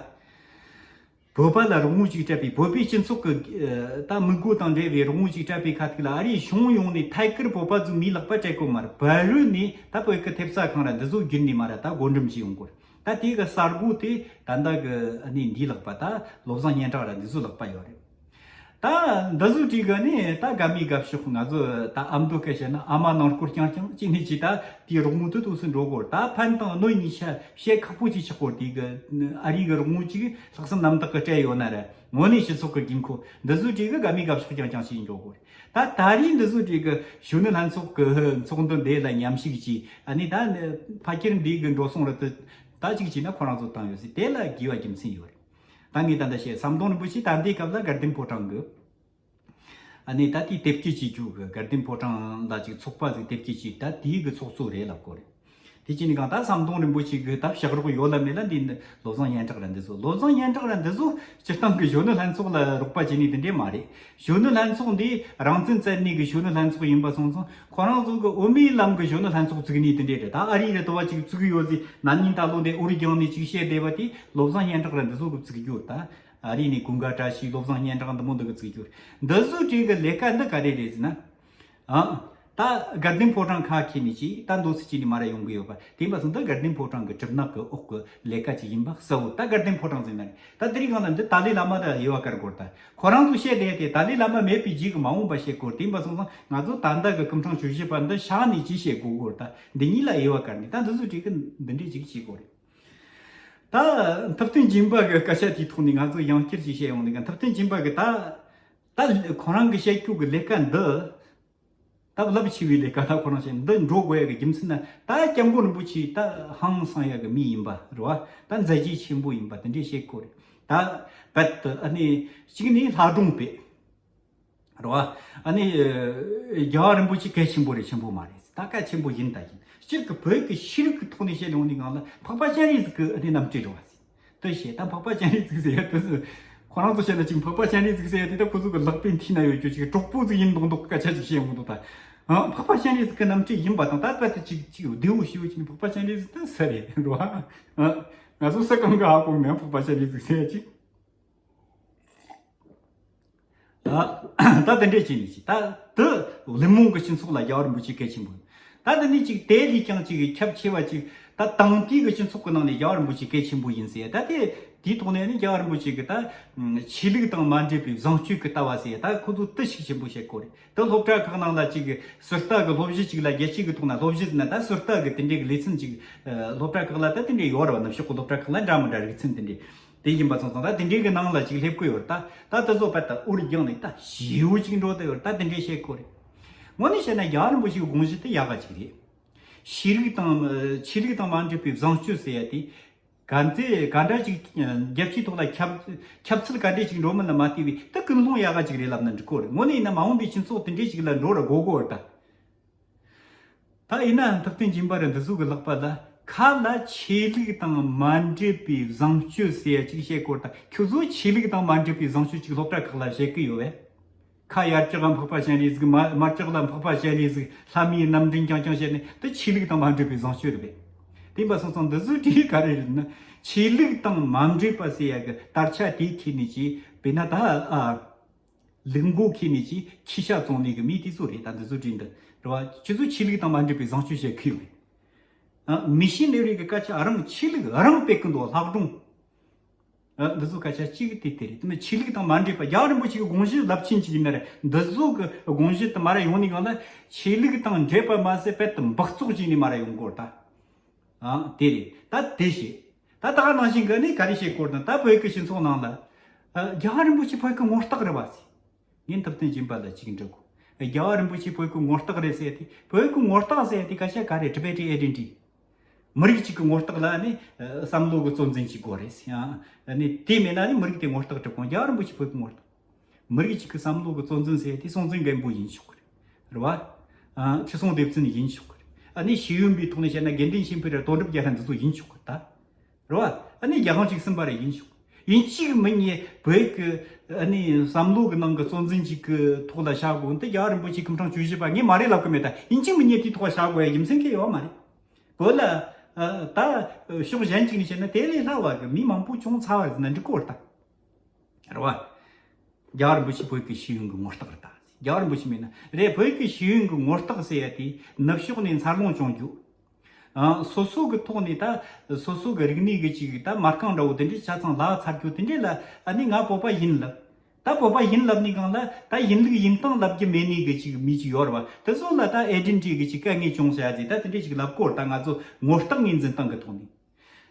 བོད་པ་ལ་རོགས་དངུལ་ཅིག་སྤྲད་པའི། བོད་པའི་སྤྱི་ཚོགས་ཀྱི་ད་དམིགས་སྒོ་དང་འབྲེལ་བའི་རོགས་དངུལ་ཅིག་སྤྲད་པའི་ཁ་ཐུག་ལ། ཨ་རིའི་གཞུང་ཡོངས་ནས་ཐད་ཀར་བོད་པ་ཚོའི་མིའི་ལག་པ་སྤྲད་གོ་མ་རེད། བལ་ཡུལ་ནས་ད་བོད་ཀྱི་ཐེབས་རྩ་ཁང་ར་འདི་ཚོ་བརྒྱུད་ནས་མ་ར་ད་བགོ་འགྲེམས་བྱས་ཡོང་གོ་རེད། ད་དེ་གི་གསར་འགོད་དེ་ད་ལྟ་གི་ཨ་ནི་འདིའི་ལག་པ། ད་བློ་བཟང་སྙན་གྲགས་ར་འདི་ཚོའི་ལག་པ་ཡོད་རེད། ད་འདི་ཚོའི་གྲས་གི་ནི་ད་དགའ་མི་དགའ་ཕྱོགས། ང་ཚོ་ད་ཨ་མདོ་སྐད་བཤད་ན་ཨ་མ་ནང་སྐོར་རྐྱང་རྐྱང་ཅིག་ནས་ཅིག་ད་དེའི་རོགས་དངུལ་དེ་དུས་སུ་འགྲོ་གོ་རེད། ད་ཕན་དང་གནོད་གཉིས་ཆ་བཤད་ཁག་པོ་ཅིག་ཆགས་གོ་རེད། དེ་གི་ཨ་རིའི་གི་རོགས་དངུལ་ཅིག་ལྷག་བསམ་རྣམ་དག་གི་སྤྲད་ཡོད་ན་ར། དངོས་གནས་སྤྱི་ཚོགས་ཀྱི་དགོས་མཁོ། འདི་ཚོའི་གྲས་གི་དགའ་མི་དགའ་ཕྱོགས་རྐྱང་རྐྱང་ཞིག་འགྲོ་གོ་རེད། ད་ད་རེས་འདི་ཚོའི་གྲས་གི་གཞོན་ནུ་ལྷན་ཚོགས་ཀྱི་ཚོགས་འདུ་འདི་ལ་མཉམ་ཞུགས་ཀྱིས། ཨ་ནི་ད་ཕལ་ཆེར་འདི་གི་འགྲོ་སོང་ར་དེ་ད་ཅིག་བྱས་ན་ཁོ་རང་ཚོ་བཏང་ཡོད་ཟེར། དེ་ལ་དགོས་པ་རྒྱུ་མཚན་ཡོད་རེད། ད་ངས་ད་ལྟ་བཤད། ཟམ་གདོང་རིན་པོ་ཆེ་ད་ལྟའི་སྐབས་ལ་དགའ་ལྡན་ཕོ་བྲང་གི་ཨ་ནི་ད་ལྟའི་དེབ་སྐྱེལ་བྱེད་རྒྱུ་གི། དགའ་ལྡན་ཕོ་བྲང་ལ་ཅིག་ཚོགས་པ་ཟིག་དེབ་སྐྱེལ་བྱས། ད་དེའི་གི་ཚོགས་གཙོ་རེད་ལབ་གོ་རེད། དེ་བྱས་ནས་གང་ད་ཟམ་གདོང་རིན་པོ་ཆེ་གི་ད་ཕྱག་རོགས་ཡོད་ལ་མེད་ལ་འདི་ནི་བློ་བཟང་སྙན་གྲགས་ར་འདི་ཚོ། བློ་བཟང་སྙན་གྲགས་ར་འདི་ཚོ་སྤྱིར་བཏང་གི་གཞོན་ནུ་ལྷན་ཚོགས་ལ་རོགས་པ་བྱེད་ནི་དེ་འདྲས་མ་རེད། གཞོན་ནུ་ལྷན་ཚོགས་འདི་རང་བཙན་བཙན་ནི་གི་གཞོན་ནུ་ལྷན་ཚོགས་ཡིན་པ་སོང་ཙང་། ཁོ་རང་ཚོ་གི་འོས་མིའི་ལམ་གི་གཞོན་ནུ་ལྷན་ཚོགས་བཙུགས་ནི་དེ་འདྲས་རེད། ད་ཨ་རིའི་ར་དུ་བ་ཅིག་བཙུགས་ཡོད་ཟེར། ན་ནིང་ད་ལོ་འདི་འུར་རྒྱང་ནས་ཅིག་བཤད་བསྡད་པ་དེ་བློ་བཟང་སྙན་གྲགས་ར་འདི་ཚོ་གི་བཙུགས་རྒྱུ་རེད། ད་ཨ་རི་ནས་ཀུན་དགའ་བཀྲ་ཤིས། བློ་བཟང་སྙན་གྲགས། འདི་མོ་འདི་གི་བཙུགས་རྒྱུ་རེད། འདི་ཚོའི་གྲས་གི་ལས་ཀ་འདི་ག་རེ་རེད་ཟེར་ན། ཨང་། ད་དགའ་ལྡན་ཕོ་བྲང་ཁ་འཁྱེར་ནས་ཅིག་ད་འདུག་སེ་ཅིག་ནས་མར་ཡོང་གི་ཡོད་པ། དེ་ཡིན་པ་སོང་ད་དགའ་ལྡན་ཕོ་བྲང་གི་གྲིབ་ནག་གི་འོག་གི་ལས་ཀ་ཅིག་ཡིན་པ་གསལ་བོ། ད་དགའ་ལྡན་ཕོ་བྲང་ཟེར་ན་རེད། ད་དེ་རིང་སྒང་ལ་འདི་ཏཱ་ལའི་བླ་མ་ད་དབྱེ་བ་དཀར་གོ་རེད། ད་ཁོ་རང་ཚོ་བཤད་བསྡད་དེ་ཏཱ་ལའི་བླ་མ་མེད་པའི་རྗེས་ཀྱི་མ་འོངས་པ་བཤད་གོ་རེད། དེ་ཡིན་པ་སོང་ཙང་ང་ཚོ་ད་ལྟ་གི་སྐུ་ཕྲེང་བཅུ་བཞི་པ་འདི་བཞག་ནས་ཅིག་བཤད་དགོས་གོ་རེད། ད་འདི་གཉིས་ལ་དབྱེ་བ་དཀར་ནས། ད་འདི་ཚོའི་གྲས་གི་འདི་འདྲས་ཅིག་བྱེད་དགོས་རེད། ད་ཐུབ་བསྟན་སྦྱིན་པ་གི་སྐད་ཆ་དེའི་ཐོག་ནས་ང་ཚོ་ཡང་བསྐྱར་ཅིག་བཤད་ཡོང་ནས་ག་ཐུབ་བསྟན་སྦྱིན་པ་གི་ད། ད་ཁོ་རང་གི་བཤད་རྒྱུ་གི་ལས་ཀ་འདི་ད་རླབས་ཆེ་བའི་ལས་ཀ། ད་ཁོ་རང་བཤད་འདི་འགྲོ་དགོས་ཡ་གི་རྒྱུ་མཚན་ན། ད་སྐྱབས་མགོན་རིན་པོ་ཆེ་ད་ཧང་སང་ཡ་གི་མི་ཡིན་པ་རེད་བ། ད་མཛད་རྗེས་ཆེན་པོ་ཡིན་པ་དེ་འདྲས་བཤད་དགོས་རེད། ད་རྦད་དེ་ཨ་ནི་གཅིག་ནས་ལྷ་སྒྲུང་དཔེ་རེད་བ། ཨ་ནི་རྒྱལ་བ་རིན་པོ་ཆེ་གལ་ཆེན་པོ་རེད། ཆེན་པོ་མ་རེད། ད་གལ་ཆེན་པོ་ཡིན། ད་ཡིན། སྤྱིར་གི་བོད་ཀྱི་ཤེས་རིག་གི་ཐོག་ནས་བཤད་ཡོང་དུས་སྒང་ལ་འཕགས་པ་སྤྱན་རས་གཟིགས་ཀྱི་ཨ་ནི་རྣམ་སྤྲུལ་རེད་བ། དེ་བཤད། ད་འཕགས་པ་སྤྱན་རས་གཟིགས་ཟེར་ཡ་དེ་ཚོ་ཁོ་རང་ཚོ་བཤད་ན་ཅིག་འཕགས་པ་སྤྱན་རས་གཟིགས་ཟེར་ཡ་དེ་ད་ཁོ་ཚོ་གི་ལག་པའི་མཐིལ་ན་ཡོད་རྒྱུ་ཅིག་གྲོགས་པོ་ཟིག་ཡིན་མདོག་མདོག་གི་སྐད་ཆ་ཅིག་བཤད་འོང་འདུག་ད་ཨ་འཕགས་པ་སྤྱན་རས་གཟིགས་ཀྱི་རྣམ་སྤྲུལ་ཡིན་པ་དང་། ད་ལྟ་དེ་ཅིག་ཅིག་བདེ་བོ་ཞེ་བོ་ཅིག་ནི་འཕགས་པ་སྤྱན་རས་གཟིགས་དེ་སུ་རེད་རེད་བ། ཨ་ང་ཚོ་ས་གང་གི་ཧ་གོ་མེད། འཕགས་པ་སྤྱན་རས་གཟིགས་ཟེར་ཡ་ཅིག་ད་ད་དེ་འདྲས་བྱས་ནས་ཅིག་ད་དེ་ལེབ་མོང་གི་སྤྱི་ཚོགས་ལ་རྒྱལ་བ་རིན་པོ་ཆེ་གལ་ཆེན་པོ་ཡིན། ད་དེ་ནས་ཅིག་དེ་ལས་ཀྱང་ཅིག་ཁྱབ་ཆེ་བ་ཅིག་ད་དེང་དུས་ཀྱི་སྤྱི་ཚོགས་ཀྱི་ནང་ནས་རྒྱལ་བ་རིན་པོ་ཆེ་གལ་ཆེན་པོ་ཡིན་ཟེར། ད་དེ་དེའི་ཐོག་ནས་ནི་རྒྱལ་བ་རིན་པོ་ཆེ་གི་ད་ཆོས་ལུགས་དང་མ་འདྲེས་པའི་བཟང་སྤྱོད་ཀྱི་ལྟ་བ་ཟེར། ད་ཁོ་ཚོ་དེ་ཤུགས་ཆེན་པོ་བཤད་གོ་རེད། དེ་སློབ་གྲྭ་ཁག་ནང་ལ་ཅིག་ཟུར་ལྟ་གི་སློབ་གཞི་ཅིག་ལ། རྒྱལ་སྤྱི་གི་ཐོག་ན་སློབ་གཞི་ཟེར་ན་ད་ཟུར་ལྟ་གི་དེ་འདྲའི་གི་ལེ་ཚན་ཅིག་སློབ་གྲྭ་ཁག་ལ་ད་དེ་འདྲའི་ཡོད་རེད་བ། ནུབ་ཕྱོགས་གི་སློབ་གྲྭ་ཁག་ལ་འདྲ་མི་འདྲ་རིག་ཚན་དེ་འདྲའི། དེ་ཡིན་པ་སོང་ཙང་ད་དེ་འདྲའི་གི་ནང་ལ་ཅིག་སླེབས་ཀྱི་ཡོད་རེད། ད་ད་དེ་ཚོ་བར་དུ་འུར་རྒྱང་ནས་ད་ཞེ་བོ་ཅིག་འགྲོ་བསྡད་ཡོད་རེད། ད་དེ་འདྲའི་བཤད་གོ་རེད། དངོས་གནས་བཤད་ན་རྒྱལ་བ་རིན་པོ་ཆེའི་དགོངས་གཞི་དེ་ཡག་ག་ཅིག་རེད། ཆོས་ལུགས་དང་ཆོས་ལུགས་དང་མ་འདྲེས་པའི་བཟང་སྤྱོད་ཟེར་ཡ་དེ་ག་ཚད་ག་འདྲ་ཅིག་རྒྱལ་སྤྱིའི་ཐོག་ལ་ཁྱབ་ཁྱབ་ཚུལ་ག་འདྲས་ཅིག་འགྲོ་མིན་ལ་མ་ལྟོས་པའི་ད་ཀུན་སློང་ཡག་ག་ཅིག་རེད་ལབ་ན་འགྲིག་གོ་རེད། དངོས་གནས་ཡིན་ན་མ་འོངས་པའི་སྤྱི་ཚོགས་དེ་འདྲས་ཅིག་ལ་འགྲོ་ར་དགོས་གོ་རེད་ད། ད་ཡིན་ནའང་ཐུབ་བསྟན་སྦྱིན་པ་ར་འདི་ཚོ་གི་ལག་པ་ལ་ཁ་ལ་ཆོས་ལུགས་དང་མ་འདྲེས་པའི་བཟང་སྤྱོད་ཟེར་ཡ་ཅིག་བཤད་གོ་རེད་ད། ཁྱོད་ཚོ་ཆོས་ལུགས་དང་མ་འདྲེས་པའི་བཟང་སྤྱོད་ཅིག་སློབ་གྲྭ་ཁག་ལ་བཤད་ཀྱི་ཡོད་པས། ཁ་ཡར་བཀྱག་ལ་འཕགས་པ་སྤྱན་རས་གཟིགས། མ་མར་བཀྱག་ལ་འཕགས་པ་སྤྱན་རས་གཟིགས། ལྷ་མིའི་རྣམ་འདྲེན་རྐྱང་རྐྱང་བཤད་ནས་དེ་ཆོས་ལུགས་དང་མ་འདྲེས་པའི་བཟང་སྤྱོད་རེད་པས། དེ་ཡིན་པ་སོང་ཙང་འདི་ཚོའི་གྲས་ག་རེ་རེད་ན། ཆོས་ལུགས་དང་མ་འདྲེས་པ་ཟེར་ཡ་གི་དར་ཆ་དེ་ཁྱེར་ནས་ཅིག་དཔེར་ན་ད་ཨ། ལུག་མགོ་ཁྱེར་ནས་ཅིག་ཁྱི་ཤ་བཙོང་ནས་གི་མི་དེ་ཚོ་རེད། ད་འདི་ཚོ་བྲིས་འདི་རེད་བ། ཁྱེད་ཚོ་ཆོས་ལུགས་དང་མ་འདྲེས་པའི་བཟང་སྤྱོད་བཤད་ཀྱི་ཡོད་རེད། ཨ། མི་ཤི་ནེ་རི་གི་སྐད་ཆ་རང་ཆོས་ལུགས་རང་སྤེལ་གི་འདུག་ལྷག་སྒྲུང་། ཨ། འདི་ཚོ་སྐད་ཆ་གཅིག་དེ་དེ་རེད། དེ་ནི་ཆོས་ལུགས་དང་མ་འདྲེས་པ། རྒྱལ་བ་རིན་པོ་ཆེ་གི་དགོངས་གཞི་རླབས་ཆེན་ཅིག་ཡིན་ན་རེད། འདི་ཚོ་གི་དགོངས་གཞི་དེ་མ་ར་ཡོང་ནས་གང་ལ་ཆོས་ལུགས་དང་འདྲེས་པ་མ་ཟད་དཔེ་དེ་འབག་བཙོག་ཅིག་ནས་མ་ར་ཡོང་གོ་རེད་ད། ཨ། དེ་རེད། ད་དེ་བཤད། ད་ད་ག་ནང་བཞིན་གི་ནི་ག་རེ་བཤད་དགོས་ན། ད་བོད་ཀྱི་སྤྱི་ཚོགས་ནང་ལ། ཨ། རྒྱལ་བ་རིན་པོ་ཆེ་བོད་ཀྱི་ངོ་རྟགས་རེད་བ་ཟེར། ངས་ཐུབ་བསྟན་སྦྱིན་པ་ལ་ཅིག་འདྲི་གོ། རྒྱལ་བ་རིན་པོ་ཆེ་བོད་ཀྱི་ངོ་རྟགས་རེད་ཟེར་ཏེ། བོད་ཀྱི་ངོ་རྟགས་ཟེར་ཏེ་སྐད་ཆ་ག་རེ། Tibetan identity། མི་རིགས་གཅིག་གི་ངོ་རྟགས་ལ་ནི་བསམ་བློ་གི་གཙོ་འཛིན་ཅིག་དགོས་རེད་ཟེར། ཨ་ནི་དེ་མེད་ན་ནི་མི་རིགས་དེ་ངོ་རྟགས་གྲུབ་གོ། རྒྱལ་བ་རིན་པོ་ཆེ་བོད་ཀྱི་ངོ་རྟགས། མི་རིགས་གཅིག་གི་བསམ་བློ་གི་གཙོ་འཛིན་ཟེར་དེ་སྲོང་བཙན་སྒམ་པོ་ཡིན་ཆོག་གི་རེད། རེད་བ། ཨ། ཁྲི་སྲོང་ལྡེ་བཙན་ཡིན་ཆོག་གི་རེད། ཨ་ནི་ཤེས་ཡོན་པའི་ཐོག་ནས་བཤད་ན་དགེ་འདུན་ཆོས་འཕེལ་ར་དོན་གྲུབ་རྒྱལ་མཚན་འདི་ཚོ་ཡིན་ཆོག་གི་རེད་ད། རེད་བ། ཨ་ནི་རྒྱལ་དབང་བཅུ་གསུམ་པ་ར་ཡིན་ཆོག་གི། ཡིན་གཅིག་མིན་གཉིས་བོད་ཀྱི་ཨ་ནི་བསམ་བློ་གི་ནང་གི་གཙོ་འཛིན་གཅིག་གི་ཐོག་ལ་བཞག་དགོས་འདི་རྒྱལ་བ་རིན་པོ་ཆེ་སྐུ་ཕྲེང་བཅུ་བཞི་པ་ངས་མ་རེད་ལབ་གི་མེད་ད། ཡིན་གཅིག་མིན་གཉིས་དེའི་ཐོག་བཞག་དགོས་ཡ་རྒྱུ་མཚན་གང་ཡང་ཡོད་མ་རེད། བོད་ལ་ཨ་ད་ཕྱོགས་གཞན་གཅིག་ནས་བཤད་ན་དེ་ལས་སླ་བ་གི་མི་མང་པོ་ཅུང་ཚ་བ་རེད་ཟེར་ན་འགྲིག་གི་རེད་ད། རེད་བ། རྒྱལ་བ་རིན་པོ་ཆེ་བོད་ཀྱི་ཤེས་ཡོན་གྱི་ངོ་རྟགས་རེད་ད། རྒྱལ་བ་རིན་པོ་ཆེ་མེད་ན་རེད། བོད་ཀྱི་ཤེས་ཡོན་གྱི་ངོ་རྟགས་ཟེར་ཡ་དེ་ནུབ་ཕྱོགས་ནས་འཚར་ལོངས་བྱུང་རྒྱུ། ཨ། སོ་སོ་གི་ཐོག་ནས་ད་སོ་སོ་གི་རིག་གནས་གི་ཅིག་ད་མ་རྐང་འདྲ་བོ་དེ་འདྲའི་ཆ་ཚང་ལ་ཚར་རྒྱུ་དེ་འདྲའི་ལ། ཨ་ནི་ང་བོད་པ་ཡིན་ལབ། ད་བོད་པ་ཡིན་ལབ་ནས་གང་ལ་ད་ཡིན་ལུགས་ཡིན་སྟངས་ལབ་རྒྱུ་མེད་ནས་གི་ཅིག་མི་ཅིག་ཡོད་རེད་བ། དེ་ཚོ་ལ་ད་ཨེ་ཌེན་ཊི་ཊི་གི་ཅིག་དཀའ་ངལ་བྱུང་ཟེར་ཡ་ཟིག་ད་དེ་འདྲའི་ཅིག་ལབ་སྐོར། ད་ང་ཚོ་ངོ་རྟགས་ངོས་འཛིན་སྟངས་གི་ཐོག་ནས།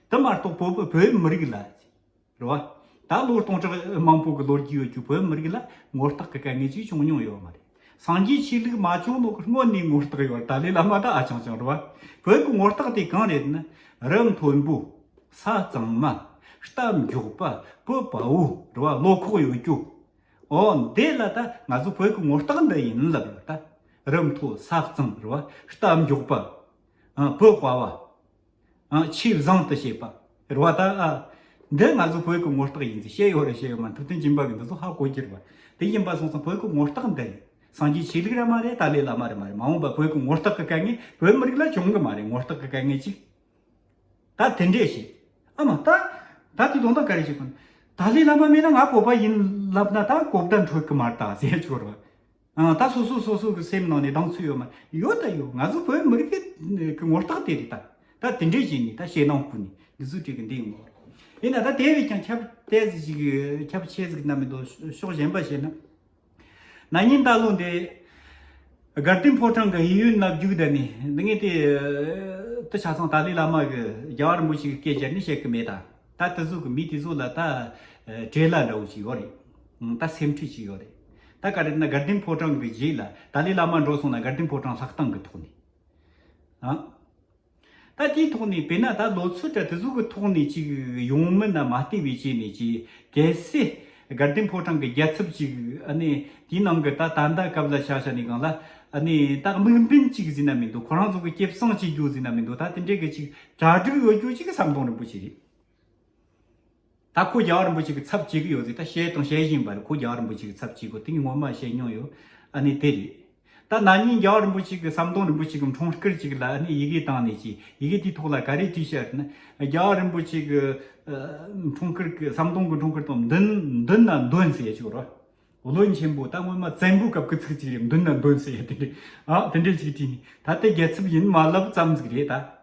དེ་མ་གཏོགས་བོད་བོད་མི་རིགས་ལ། རེད་བ། ད་ལོ་སྟོང་ཕྲག་མང་པོ་གི་ལོ་རྒྱུས་ཡོད་རྒྱུ་བོད་མི་རིགས་ལ་ངོ་རྟགས་ཀྱི་དཀའ་ངལ་ཅིག་བྱུང་མྱོང་ཡོད་མ་རེད། སངས་རྒྱས་ཆོས་ལུགས་མ་བྱུང་ནོ་གི་སྔོན་ནས་ངོ་རྟགས་ཡོད་རེད། ཏཱ་ལའི་བླ་མ་ད་ཨ་ཅང་ཅང་རེད་བ། བོད་ཀྱི་ངོ་རྟགས་དེ་གང་རེད་ན། རི་མཐོན་པོ། ས་གཙང་མ། རྟ་མགྱོགས་པ། བུ་དཔའ་བོ་རེད་བ། བློ་ཁོག་ཡོད་རྒྱུ། ཨོ་འདི་ལ་ད་ང་ཚོ་བོད་ཀྱི་ངོ་རྟགས་འདི་ཡིན་ལབ་ཡོད་ད། རི་མཐོ་ས་གཙང་རེད་བ། རྟ་མགྱོགས་པ། ཨ། བུ་དཔའ་བ། ཨ། ཆོས་བཟང་དུ་བྱེད་པ། རེད་བ་ད། ཨ། འདི་ང་ཚོ་བོད་ཀྱི་ངོ་རྟགས་ཡིན་ཟེར་བཤད་ཡོད་རེད་བཤད་ཡོད་མ་རེད། ཐུབ་བསྟན་སྦྱིན་པ་གིས་འདི་ཚོ་ཧ་གོ་གི་རེད་བ། དེ་ཡིན་པ་སོང་ཙང་བོད་ཀྱི་ངོ་རྟགས་འདི་རེད། སངས་རྒྱས་ཆོས་ལུགས་ར་མ་རེད། ཏཱ་ལའི་བླ་མ་ར་མ་རེད། མ་འོངས་པ་བོད་ཀྱི་ངོ་རྟགས་ཀྱི་དཀའ་ངལ་བོད་མི་རིགས་ལ་བྱུང་གི་མ་རེད། ངོ་རྟགས་ཀྱི་དཀའ་ངལ་ཅིག་ད་དེ་འདྲས་ཞིག་ཨ་མ་ད། ད་དེ་དོན་དག་ག་རེ་ཞིག་གོ། ཏཱ་ལའི་བླ་མ་མེད་ན་ང་བོད་པ་ཡིན་ལབ་ན་ད་གོ་བརྡ་འཕྲོད་གི་མ་རེད་ད་ཟེར་ཆོག་རེད་བ། ཨ། ད་སོ་སོ་སོ་སོ་གི་སེམས་ནང་ནས་གདེང་ཚོད་ཡོད་མ་ཡོད་ད་ཡོད། ང་ཚོ་བོད་མི་རིགས་ཀྱི་ངོ་རྟགས་དེ་རེད་ད། ད་དེ་འདྲས་བྱས་ནས་ད་ཞེད་སྣང་ཁུར་ནས་འདི་ཚོ་བྲིས་གི་འདི་ཡོང་གི་རེད། ཡིན་ན་ད་དེ་བས་ཀྱང་ཁྱབ་ཏོག་ཙམ་ཞིག་ཁྱབ་ཆེ་ཟིག་ན་མི་འདུག་ཕྱོགས་གཞན་པ་བཤད་ན། ན་ནིང་ད་ལོ་འདི་དགའ་ལྡན་ཕོ་བྲང་གི་གཡས་གཡོན་ལ་རྒྱུགས་བསྡད་ནས་འདི་ངས་དེ་དེ་ཆ་ཚང་ཏཱ་ལའི་བླ་མ་གི་རྒྱལ་བ་རིན་པོ་ཆེ་གི་སྐད་སྦྱར་ནས་བཤད་གི་མེད་ད། ད་དེ་ཚོ་གི་མི་དེ་ཚོ་ལ་ད་བྲེལ་བ་འདྲ་བོ་ཞིག་ཡོད་རེད། ད་སེམས་ཁྲལ་ཞིག་ཡོད་རེད། ད་ག་རེ་ན་དགའ་ལྡན་ཕོ་བྲང་གི་རྗེས་ལ་ཏཱ་ལའི་བླ་མ་འགྲོ་སོང་ན་དགའ་ལྡན་ཕོ་བྲང་ལྷག་སྟངས་གི་ཐོག་ནས། ཨ། ད་དེའི་ཐོག་ནས་དཔེར་ན་ད་ལོ་ཚོད་དྲ་དེ་ཚོ་གི་ཐོག་ནས་ཅིག་ཡོང་མིན་ན་མ་བལྟས་པའི་ཆེད་ནས་ཅིག་གལ་སྲིད་དགའ་ལྡན་ཕོ་བྲང་གི་རྒྱལ་ཚབ་ཅིག་ཨ་ནི་དེའི་ནང་གི་ད་ད་ལྟ་སྐབས་ལ་ཆ་བཞག་ནས་གང་ལ་ཨ་ནི་ད་དམིགས་འབེན་ཅིག་ཟིན་ན་མི་འདུག་ཁོ་རང་ཚོ་གི་སྐྱེད་སྲིང་བྱེད་རྒྱུ་ཟིན་ན་མི་འདུག་ད་དེ་འདྲའི་གི་ཅིག་གྲ་སྒྲིག་ཡོད་རྒྱུ་ཅིག་ཟམ་གདོང་རིན་པོ་ཆེ་རེད། ད་ཁོ་རྒྱལ་བ་རིན་པོ་ཆེ་གི་ཚབ་བྱེད་གི་ཡོད་ཟེར་ད་བཤད་དང་བཤད་བཞིན་པ་རེད། ཁོ་རྒྱལ་བ་རིན་པོ་ཆེ་གི་ཚབ་བྱེད་དགོས་དེ་ངས་སྔོན་མ་བཤད་མྱོང་ཡོད། ཨ་ནི་དེ་རེད། ད་ན་ནིང་རྒྱལ་བ་རིན་པོ་ཆེ་གི་ཟམ་གདོང་རིན་པོ་ཆེ་གི་འཁྲུངས་སྐར་ཅིག་ལ་ཨ་ནི་ཡི་གེ་བཏང་ནས་ཅིག་ཡི་གེ་དེའི་ཐོག་ལ་ག་རེ་བྲིས་ཤག་ཟེར་ན། རྒྱལ་བ་རིན་པོ་ཆེ་གི་ཨ་འཁྲུངས་སྐར་གི་ཟམ་གདོང་གི་འཁྲུངས་སྐར་དང་མདུན་མདུན་ན་འདོན་ཟེར་ཡ་ཅིག་ཡོད་རེད། བློན་ཆེན་པོ་ད་སྔོན་མ་བཙན་པོའི་སྐབས་ཀྱི་ཚིག་ཅིག་རེད། མདུན་ན་འདོན་ཟེར་ཡ་དེ་འདྲས། ཨ་དེ་འདྲས་ཅིག་བྲིས་ནས་ད་ལྟ་རྒྱལ་ཚབ་ཡིན་མ་ལབ་ཙམ་ཟིག་རེད་ད།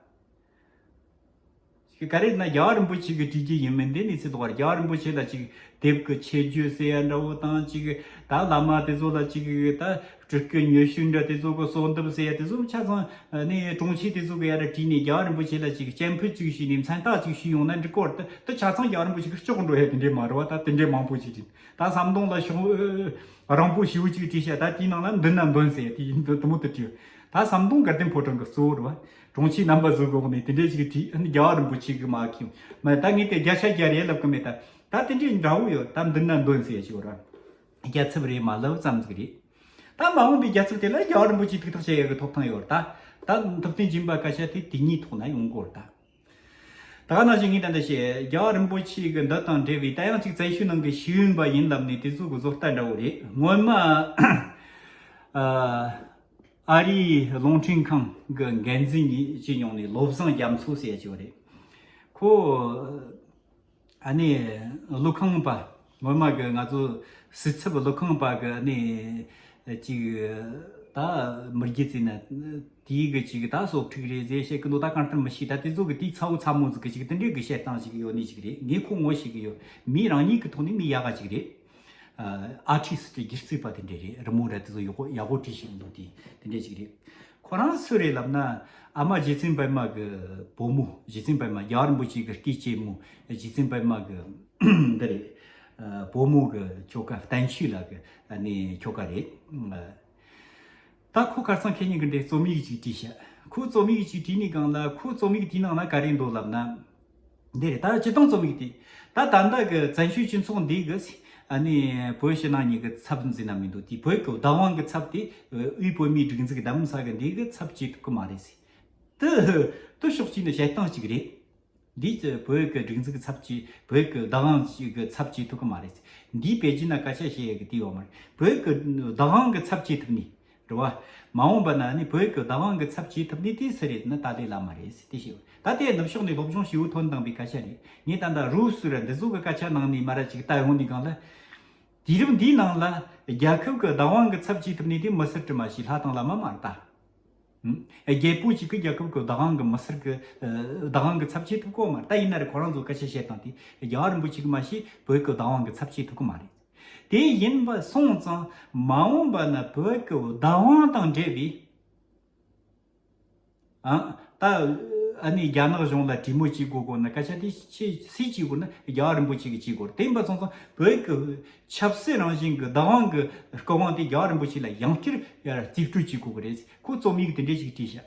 ག་རེ་ན་རྒྱལ་བ་རིན་པོ་ཆེ་གི་བྲིས་རྒྱུ་ཡིན་མིན་དེ་ནི་ཚིག་དོག་རྒྱལ་བ་རིན་པོ་ཆེ་ལ་ཅིག་དེབ་ཀྱི་ཆེད་བརྗོད་ཟེར་ཡ་འདྲ་བོ་དང་ཅིག་ད་བླ་མ་དེ་ཚོ་ལ་ཅིག་ད་སྤྲུལ་སྐུ་ཉི་ཤུ་འདྲ་དེ་ཚོ་གི་གསོལ་འདེབས་ཟེར་ཡ་དེ་ཚོ་ཆ་ཚང་ནི་གྲོང་ཆེ་དེ་ཚོ་གི་ཡ་ར་བྲིས་ནས་རྒྱལ་བ་རིན་པོ་ཆེ་ལ་ཅིག་སྤྱན་ཕུད་ཅིག་ཞུས་ནས་མཚན་རྟགས་ཅིག་ཞུས་ཡོང་ན་འགྲིག་གོ་རེད། ད་ཆ་ཚང་རྒྱལ་བ་རིན་པོ་ཆེ་གི་སྐྱོག་འགྲོ་ཡ་དེ་འདྲས་མ་རེད་བ། ད་དེ་འདྲས་མང་པོ་ཅིག་བྲིས། ད་ཟམ་གདོང་ལ་ཤོག་རིང་པོ་ཞེ་པོ་ཅིག་བྲིས་ཤག་ད་དེའི་ནང་ལ་མདུན་ན་འདོན་ཟེར་དེ་ཡིན་དུ་དུ་མོ་དུ་བྲིས། ད་ཟམ་གདོང་དགའ་ལྡན་ཕོ་བྲང་གི་གཙོ་བོ་རེད་བ། གྲོང་ཆེ་རྣམ་པ་བཟོ་དགོས་ནས་དེ་འདྲས་ཅིག་བྲིས། ཨ་ནི་རྒྱལ་བ་རིན་པོ་ཆེ་གི་མ་ཁྱིམ་མ་ད་ངས་དེ་བརྒྱ་ཆ་བརྒྱ་རེད་ལབ་གི་མེད། ད་ད་དེ་འདྲས་འདྲ་བོ་ཡོད། ད་མདུན་ན་འདོན་ཟེར་ཞིག་ཡོད་ར། རྒྱལ་ཚབ་རེད་མ་ལབ་ཙམ་ཟིག་རེད། ད་མ་འོངས་པའི་རྒྱལ་ཚབ་དེ་ལ་རྒྱལ་བ་རིན་པོ་ཆེ་ཐུགས་ཐག་བཅད་ཡག་གི་ཐོབ་ཐང་ཡོད་ར། ད་ད་ཐུབ་བསྟན་སྦྱིན་པ་སྐད་ཆ་དེ་དེ་གཉིས་ཐོག་ན་ཡོང་གོ་ར་ད། ད་ག་ནང་བཞིན་ངས་ད་ལྟ་བཤད། རྒྱལ་བ་རིན་པོ་ཆེ་གི་འདི་དང་འབྲེལ་བའི་ད་ཡང་ཅིག་བཙན་བྱོལ་ནང་གི་ཤེས་ཡོན་པ་ཡིན་ལབ་ནས་དེ་ཚོ་གི་བཟོ་ལྟ་འདྲ་བོ་རེད། སྔོན་མ་ཨ་ཨ་རིའི་རླུང་འཕྲིན་ཁང་གི་འགན་འཛིན་བྱས་མྱོང་ནས་བློ་བཟང་རྒྱ་མཚོ་ཟེར་ཡ་ཅིག་ཡོད་རེད། ཁོ་ཨ་ནི་ཀླུ་ཁང་པ་སྔོན་མ་གི་ང་ཚོ་སྲིད་ཚབ་ཀླུ་ཁང་པ་གི་ཨ་ནི་ཅིག་ད་མི་རྒྱུ་ཟེར་ན། དེའི་གི་ཅིག་ད་སོབ་ཁྲིག་རེད་ཟེར་བཤད་གི་འདུག་ད་གང་ལྟར་མི་ཤེས། ད་དེ་ཚོ་གི་དེའི་ཚ་བོ་ཚ་མོ་ཟིག་གི་ཅིག་དེ་འདྲའི་གི་བཤད་སྟངས་ཅིག་ཡོད་ནི་ཅིག་རེད། ངས་ཁོ་ངོ་ཤེས་གི་ཡོད། མི་རང་ཉིད་གི་ཐོག་ནས་མི་ཡག་ག་ཅིག་རེད། ཨ་ཨར་ཊི་སི་ཊི་སྒྱུ་རྩལ་པ་དེ་འདྲ་རེད། རི་མོ་ར་དེ་ཚོ་ཡག་པོ་ཡག་པོ་བྲིས་ཤིག་འདུག་དེ་དེ་འདྲ་ཅིག་རེད། ཁོ་རང་སུ་རེད་ལབ་ན། ཨ་མ་རྗེ་བཙུན་པད་མ་གི་བུ་མོ། རྗེ་བཙུན་པད་མ་རྒྱལ་བ་རིན་པོ་ཆེ་གི་སྐུ་གཅེན་མོ་རྗེ་བཙུན་པད་མ་གི་འདི་རེད། ཨ་བུ་མོ་གི་ཁྱོ་ག་བསྟན་ཆོས་ལགས་གི་ཨ་ནི་ཁྱོ་ག་རེད། ད་ཁོ་ཁ་སང་ཁེ་ཉིན་གི་འདི་རྩོམ་ཡིག་ཅིག་བྲིས་ཤག་ཁོ་རྩོམ་ཡིག་ཅིག་བྲིས་ནས་གང་ལ་ཁོ་རྩོམ་ཡིག་དེའི་ནང་ན་ག་རེ་འདུག་ལབ་ན། འདི་རེད། ད་སྤྱི་བཏང་རྩོམ་ཡིག་དེ། ད་ད་ལྟ་གི་བཙན་བྱོལ་སྤྱི་ཚོགས་འདི་གི་ཨ་ནི་བོད་ཕྱི་ནང་གཉིས་ཀྱི་ཚབ་འཛིན་ན་མི་འདུག་དེ་བོད་ཀྱི་བདག་དབང་གི་ཚབ་དེ་དབུས་བོད་མིའི་སྒྲིག་འཛུགས་གདམ་ས་གི་འདི་གི་ཚབ་བྱེད་ཐུབ་ཀྱི་མ་རེད་ཟེར། དེ་དེ་ཕྱོགས་གཅིག་ནས་བཤད་སྟངས་གཅིག་རེད། འདིས་བོད་ཀྱི་སྒྲིག་འཛུགས་ཚབ་བྱེད། བོད་ཀྱི་བདག་དབང་གི་ཚབ་བྱེད་ཐུབ་ཀྱི་མ་རེད། འདིས་པེ་ཅིན་ན་སྐད་ཆ་བཤད་ཡ་གི་དེ་ཡོད་མ་རེད། བོད་ཀྱི་བདག་དབང་གི་ཚབ་བྱེད་ཐུབ་ནི་རེད་བ། མ་འོངས་པ་ན་ནི་བོད་ཀྱི་བདག་དབང་གི་ཚབ་བྱེད་ཐུབ་ནི་དེ་སུ་རེད་ན་ཏཱ་ལའི་བླ་མ་རེད་ཟེར་དེ་བཤད། ད་དེ་ནུབ་ཕྱོགས་ནས་སློབ་སྦྱོང་ཞེ་པོ་ཐོན་བཏང་པའི་སྐད་ཆ་རེད། ངས་ད་ལྟ་རུ་སུ་ར་འདི་ཚོ་གི་སྐད་ཆ་ནང་ནས་མ་ར་ཅིག་ལྟ་ཡོང་ནི་གང་ལ། དུས་རབས་འདིའི་ནང་ལ་རྒྱལ་ཁབ་ཀྱི་བདག་དབང་གི་ཚབ་བྱེད་ཐུབ་ནི་དེ་མི་སེར་དྲི་མ་ཞིག་ལྷ་དང་བླ་མ་མ་རེད་ད། ཨུམ། རྒྱལ་པོ་གཅིག་གིས་རྒྱལ་ཁབ་ཀྱི་བདག་དབང་གི་མི་སེར་གྱི་ཨ་བདག་དབང་གི་ཚབ་བྱེད་ཐུབ་ཀྱི་མ་རེད། ད་ཡིན་ན་རེ་ཁོ་རང་ཚོ་སྐད་ཆ་བཤད་སྟངས་དེ་རྒྱལ་བ་རིན་པོ་ཆེ་གིས་མ་གཞི་བོད་ཀྱི་བདག་དབང་གི་ཚབ་བྱེད་ཐུབ་ཀྱི་མ་རེད། དེ་ཡིན་པ་སོང་ཙང་མ་འོངས་པ་ན་བོད་ཀྱི་བདག་དབང་དང་འབྲེལ་བའི། ཨ། ད་ཨ་ནི་རྒྱ་ནག་གཞུང་ལ་གྲོས་མོལ་བྱེད་དགོས་དགོས་ན་སྐད་ཆ་དེ་ཆེ་སུས་བྱེད་དགོས་ན་རྒྱལ་བ་རིན་པོ་ཆེ་གིས་བྱེད་དགོས་རེད། དེ་ཡིན་པ་སོང་ཙང་བོད་ཀྱི་ཆབ་སྲིད་རང་བཞིན་གྱི་བདག་དབང་གི་སྐུ་དབང་དེ་རྒྱལ་བ་རིན་པོ་ཆེ་ལ་ཡང་བསྐྱར་ཡར་རྩིས་སྤྲོད་བྱེད་དགོས་ཀྱི་རེད། ཁོ་རྩོམ་ཡིག་དེ་འདྲས་ཞིག་བྲིས་ཤག་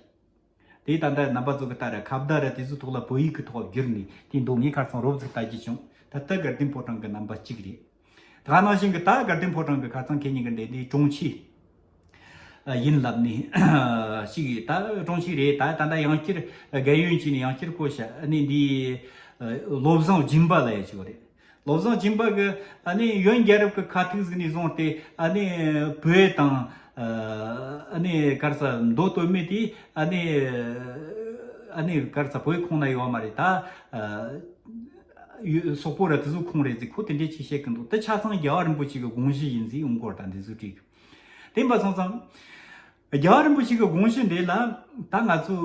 དེ་ད་ལྟ་རྣམ་པ་ཚོ་གི་ལྟར་ཁ་བརྡ་ར་དེ་ཚོའི་ཐོག་ལ་བོད་ཡིག་གི་ཐོག་བསྒྱུར་ནས་དེ་འདུག་ངས་ཁ་སང་རོབ་ཙམ་ལྟ་རྒྱུ་བྱུང་། ད་ལྟ་དགའ་ལྡན་ཕོ་བྲང་གི་རྣམ་པ་གཅིག་རེད། ད་ག་ནང་བཞིན་གྱི་ད་དགའ་ལྡན་ཕོ་བྲང་གི་ཁ་སང་ཁེ་ཉིན་གྱི་འདི་འདི་དྲུང་ཆེ་ཡིན་ལབ་ནས་ཞིག་ད་དྲུང་ཆེ་རེད། ད་ད་ད་ཡང་བསྐྱར་རྒན་ཡོལ་བྱས་ནས་ཡང་བསྐྱར་བསྐོས་ཤག་ཨ་ནི་འདི་བློ་བཟང་སྦྱིན་པ་ལབ་ཡ་ཅིག་རེད། བློ་བཟང་སྦྱིན་པ་གི་ཨ་ནི་ཡོན་རྒྱལ་རབས་ཀྱི་ཁ་ཐུག་ཟིག་ནས་བཟུང་སྟེ་ཨ་ནི་བོད་དང་ཨ་ནི་ག་རེ་ཟེར་མདོ་སྟོད་སྨད་དེ་ཨ་ནི་ཨ་ནི་ག་རེ་ཟེར་བོད་ཁོངས་ན་ཡོད་མ་རེད་ད། ཡོད་སོག་པོ་ར་དེ་ཚོ་ཁོངས་རེད་ཟེར་ཁོ་དེ་འདྲས་ཅིག་བཤད་གི་འདུག་དེ་ཆ་ཚང་རྒྱལ་བ་རིན་པོ་ཆེ་གི་དགོངས་གཞི་ཡིན་ཟེར་ཡོང་གི་ཡོད་རེད་ད། འདི་ཚོ་བྲིས་གི་དེ་ཡིན་པ་སོང་ཙང་རྒྱལ་བ་རིན་པོ་ཆེ་གི་དགོངས་གཞི་འདི་ལ་ད་ང་ཚོ་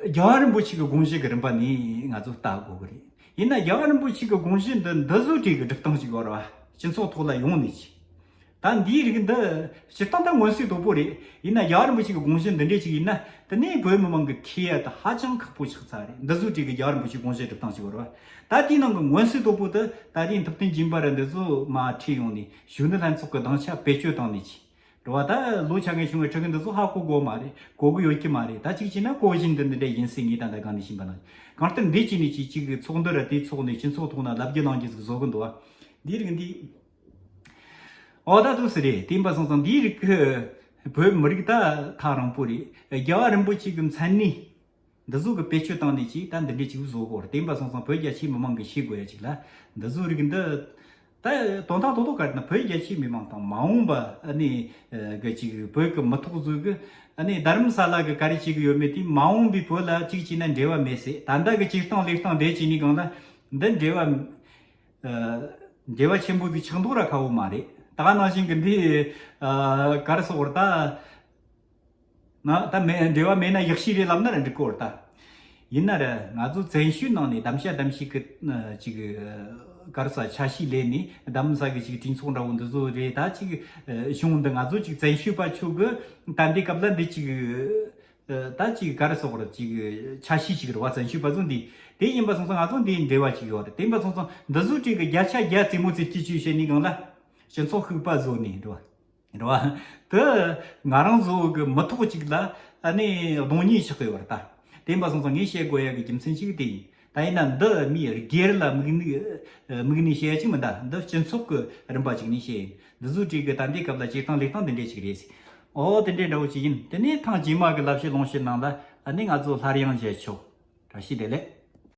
རྒྱལ་བ་རིན་པོ་ཆེ་གི་དགོངས་གཞི་གི་རིམ་པ་ནས་ང་ཚོ་ལྟ་དགོས་གི་རེད། ཡིན་ན་རྒྱལ་བ་རིན་པོ་ཆེ་གི་དགོངས་གཞི་འདི་འདི་ཚོ་བྲིས་གི་སྒྲུབ་སྟངས་ཤིག་ཡོད་རེད་བ། སྤྱི་ཚོགས་ཐོག་ལ་ཡོང་ནས་ཅི། ད་འདིའི་རིགས་འདི་སྤྱིར་བཏང་ད་མངོན་གསལ་དོད་པོ་རེད། ཡིན་ན་རྒྱལ་བ་རིན་པོ་ཆེ་གི་དགོངས་གཞི་འདི་འདྲས་ཅིག་ཡིན་ན་དེ་ནས་བོད་མི་མང་གི་ཁེ་ཡ་ད་ཧ་ཅང་ཁག་པོ་ཆགས་ཚར་རེད། འདི་ཚོའི་གྲས་ཀྱི་རྒྱལ་བ་རིན་པོ་ཆེའི་དགོངས་གཞི་སྒྲུབ་སྟངས་ཅིག་ཡོད་རེད་བ། ད་དེའི་ནང་གི་མངོན་གསལ་དོད་པོ་དེ་ད་ལྟའི་ཐུབ་བསྟན་སྦྱིན་པ་ར་འདི་ཚོ་མར་ཁྲིད་ཡོང་ནས་གཞོན་ནུ་ལྷན་ཚོགས་ཀྱི་སྡིངས་ཆ་བེད་སྤྱོད་བཏང་ནས་ཅི། རེད་བ། ད་ལོ་ཆ་ངན་བྱུང་བའི་ཕྲུ་གུ་འདི་ཚོ་ཧ་གོ་དགོས་མ་རེད། གོ་གི་ཡོད་ཀྱི་མ་རེད། ད་གཅིག་བྱས་ན་གོ་བཞིན་དུ་འདི་འདྲ་ཡིན་སྲིད་ངེས་ད་ལྟ་གང་ནས་ཕྱིན་པ་ན། གང་ལྟར་འདི་གཅིག་ནས་གཅིག་གཅིག་གི་ཚོགས་འདུ་ར་དེའི་ཚོགས་ནས་སྤྱི་ཚོགས་ཐོག་ན་ལབ་རྒྱུ་གནང་རྒྱུ་ཟིག་བཟོ་གི་འདུག་བ། འདིའི་རིགས་འདི། ཨོ་ད་དུ་སི་རེད། དེ་ཡིན་པ་སོང་ཙང་འདིའི་རིགས་ཀྱི་བོད་མི་རིགས་ད་ཐག་རིང་པོ་རེད། རྒྱལ་བ་རིན་པོ་ཆེ་གི་མཚན་གནས་འདི་ཚོ་གི་བེད་སྤྱོད་བཏང་ནས་ཅིག་ད་འདི་འདྲས་ཅིག་བཟོ་དགོས་རེད། དེ་ཡིན་པ་སོང་ཙང་བོད་རྒྱ་ཆེའི་མི་མང་གིས་ཤེས་དགོས་ཡ་ཅིག་ལ་འདི་ཚོའི་རིགས་འདི་ད་དོན་དག་ཏོག་ཏོག་ག་རེ་ན་བོད་རྒྱ་ཆེའི་མི་མང་དང་མ་འོངས་པ་ཨ་ནི་གི་ཅིག་བོད་ཀྱི་མི་ཐོག་ཚོ་གི་ཨ་ནི་རྡ་རམ་ས་ལ་གི་ག་རེ་བྱེད་གི་ཡོད་མེད་དེ་མ་འོངས་པའི་བོད་ལ་གཅིག་བྱས་ན་འབྲེལ་བ་མེད་སྲིད། ད་ལྟ་གི་བྱེད་སྟངས་ལས་སྟངས་འདི་བྱས་ནས་གང་ལ་འདི་འབྲེལ་བ། ཨ། འབྲེལ་བ་ཆེན་པོ་ཟིག་ཆགས་མདོག་ར་ཁ་བོ་མ་རེད། ད་ག་ནང་བཞིན་གི་འདི། ཨ། ག་རེ་ཟེར་དགོས་རེད་ད། ན་ད་མེད་འབྲེལ་བ་མེད་ན་ཡག་ཤོས་རེད་ལབ་ན་ར་འགྲིག་གི་རེད་ད། ཡིན་ན་ར་ང་ཚོ་བཙན་བྱོལ་ནང་ནས་གདམ་བྱ་གདམ་བྱེད་གི་ཨ་ཅིག་ག་རེ་ཟེར་ཆ་ཤས་ལེན་ནས་གདམ་ས་གི་ཅིག་གྲོས་ཚོགས་འདྲ་བོ་འདི་ཚོ་རེད། ད་ཅིག་ཨ་གཞུང་འདི་ང་ཚོ་ཅིག་བཙན་བྱོལ་བ་ཆོ་གི་ད་འདི་སྐབས་ལ་འདི་ཅིག་ད་ཅིག་ག་རེ་ཟེར་དགོས་རེད། ཅིག་ཆ་ཤས་ཅིག་རེད་བ། བཙན་བྱོལ་བ་ཚོ་འདི་དེ་ཡིན་པ་སོང་ཙང་ང་ཚོ་འདིའི་འབྲེལ་བ་ཅིག་ཡོད་རེད། དེ་ཡིན་པ་སོང་ཙང་འདི་ཚོ་གྲས་ཀྱི་བརྒྱ་ཆ་བརྒྱ་རྩེད་མོ་རྩེ་སྐྱིད་ཅིག་བྱེད་ནི་གང་ལ་སྤྱི་ཚོགས་ཤིག་པ་བཟོ་ནི་རེད་བ། རེད་བ། དེ་ང་རང་ཚོ་གི་མི་ཐོག་ཅིག་ལ་ཨ་ནི་གདོང་ཉེས་ཆགས་ཀྱི་ཡོད་རེད་ད། དེ་ཡིན་པ་སོང་ཙང་ངས་བཤད་དགོས་ཡ་གི་རྒྱུ་མཚན་ཅིག་དེ་ཡིན། ད་ཡིན་ན་འདི་མིའི་སྒེར་ལ་དམིགས་ནས་དམིགས་ནས་བཤད་ཡ་ཅིག་མིན་ད། འདི་སྤྱི་ཚོགས་ཀྱི་རིམ་པ་ཅིག་ནས་བཤད་ཡིན། འདི་ཚོའི་གྲས་ཀྱི་ད་ལྟའི་སྐབས་ལ་བྱེད་སྟངས་ལས་སྟངས་འདི་འདྲས་ཅིག་རེད་ཟེར། ཨོ་དེ་འདྲས་འདྲ་བོ་ཅིག་ཡིན། དེ་ནས་ཐེངས་རྗེས་མ་གི་ལབ་བཤད་ལུང་བཤད་ནང་ལ་ཨ་ནི་ང་ཚོ་སླར་ཡང་མཇལ་ཆོག་བཀྲ་ཤིས་བདེ་ལེགས།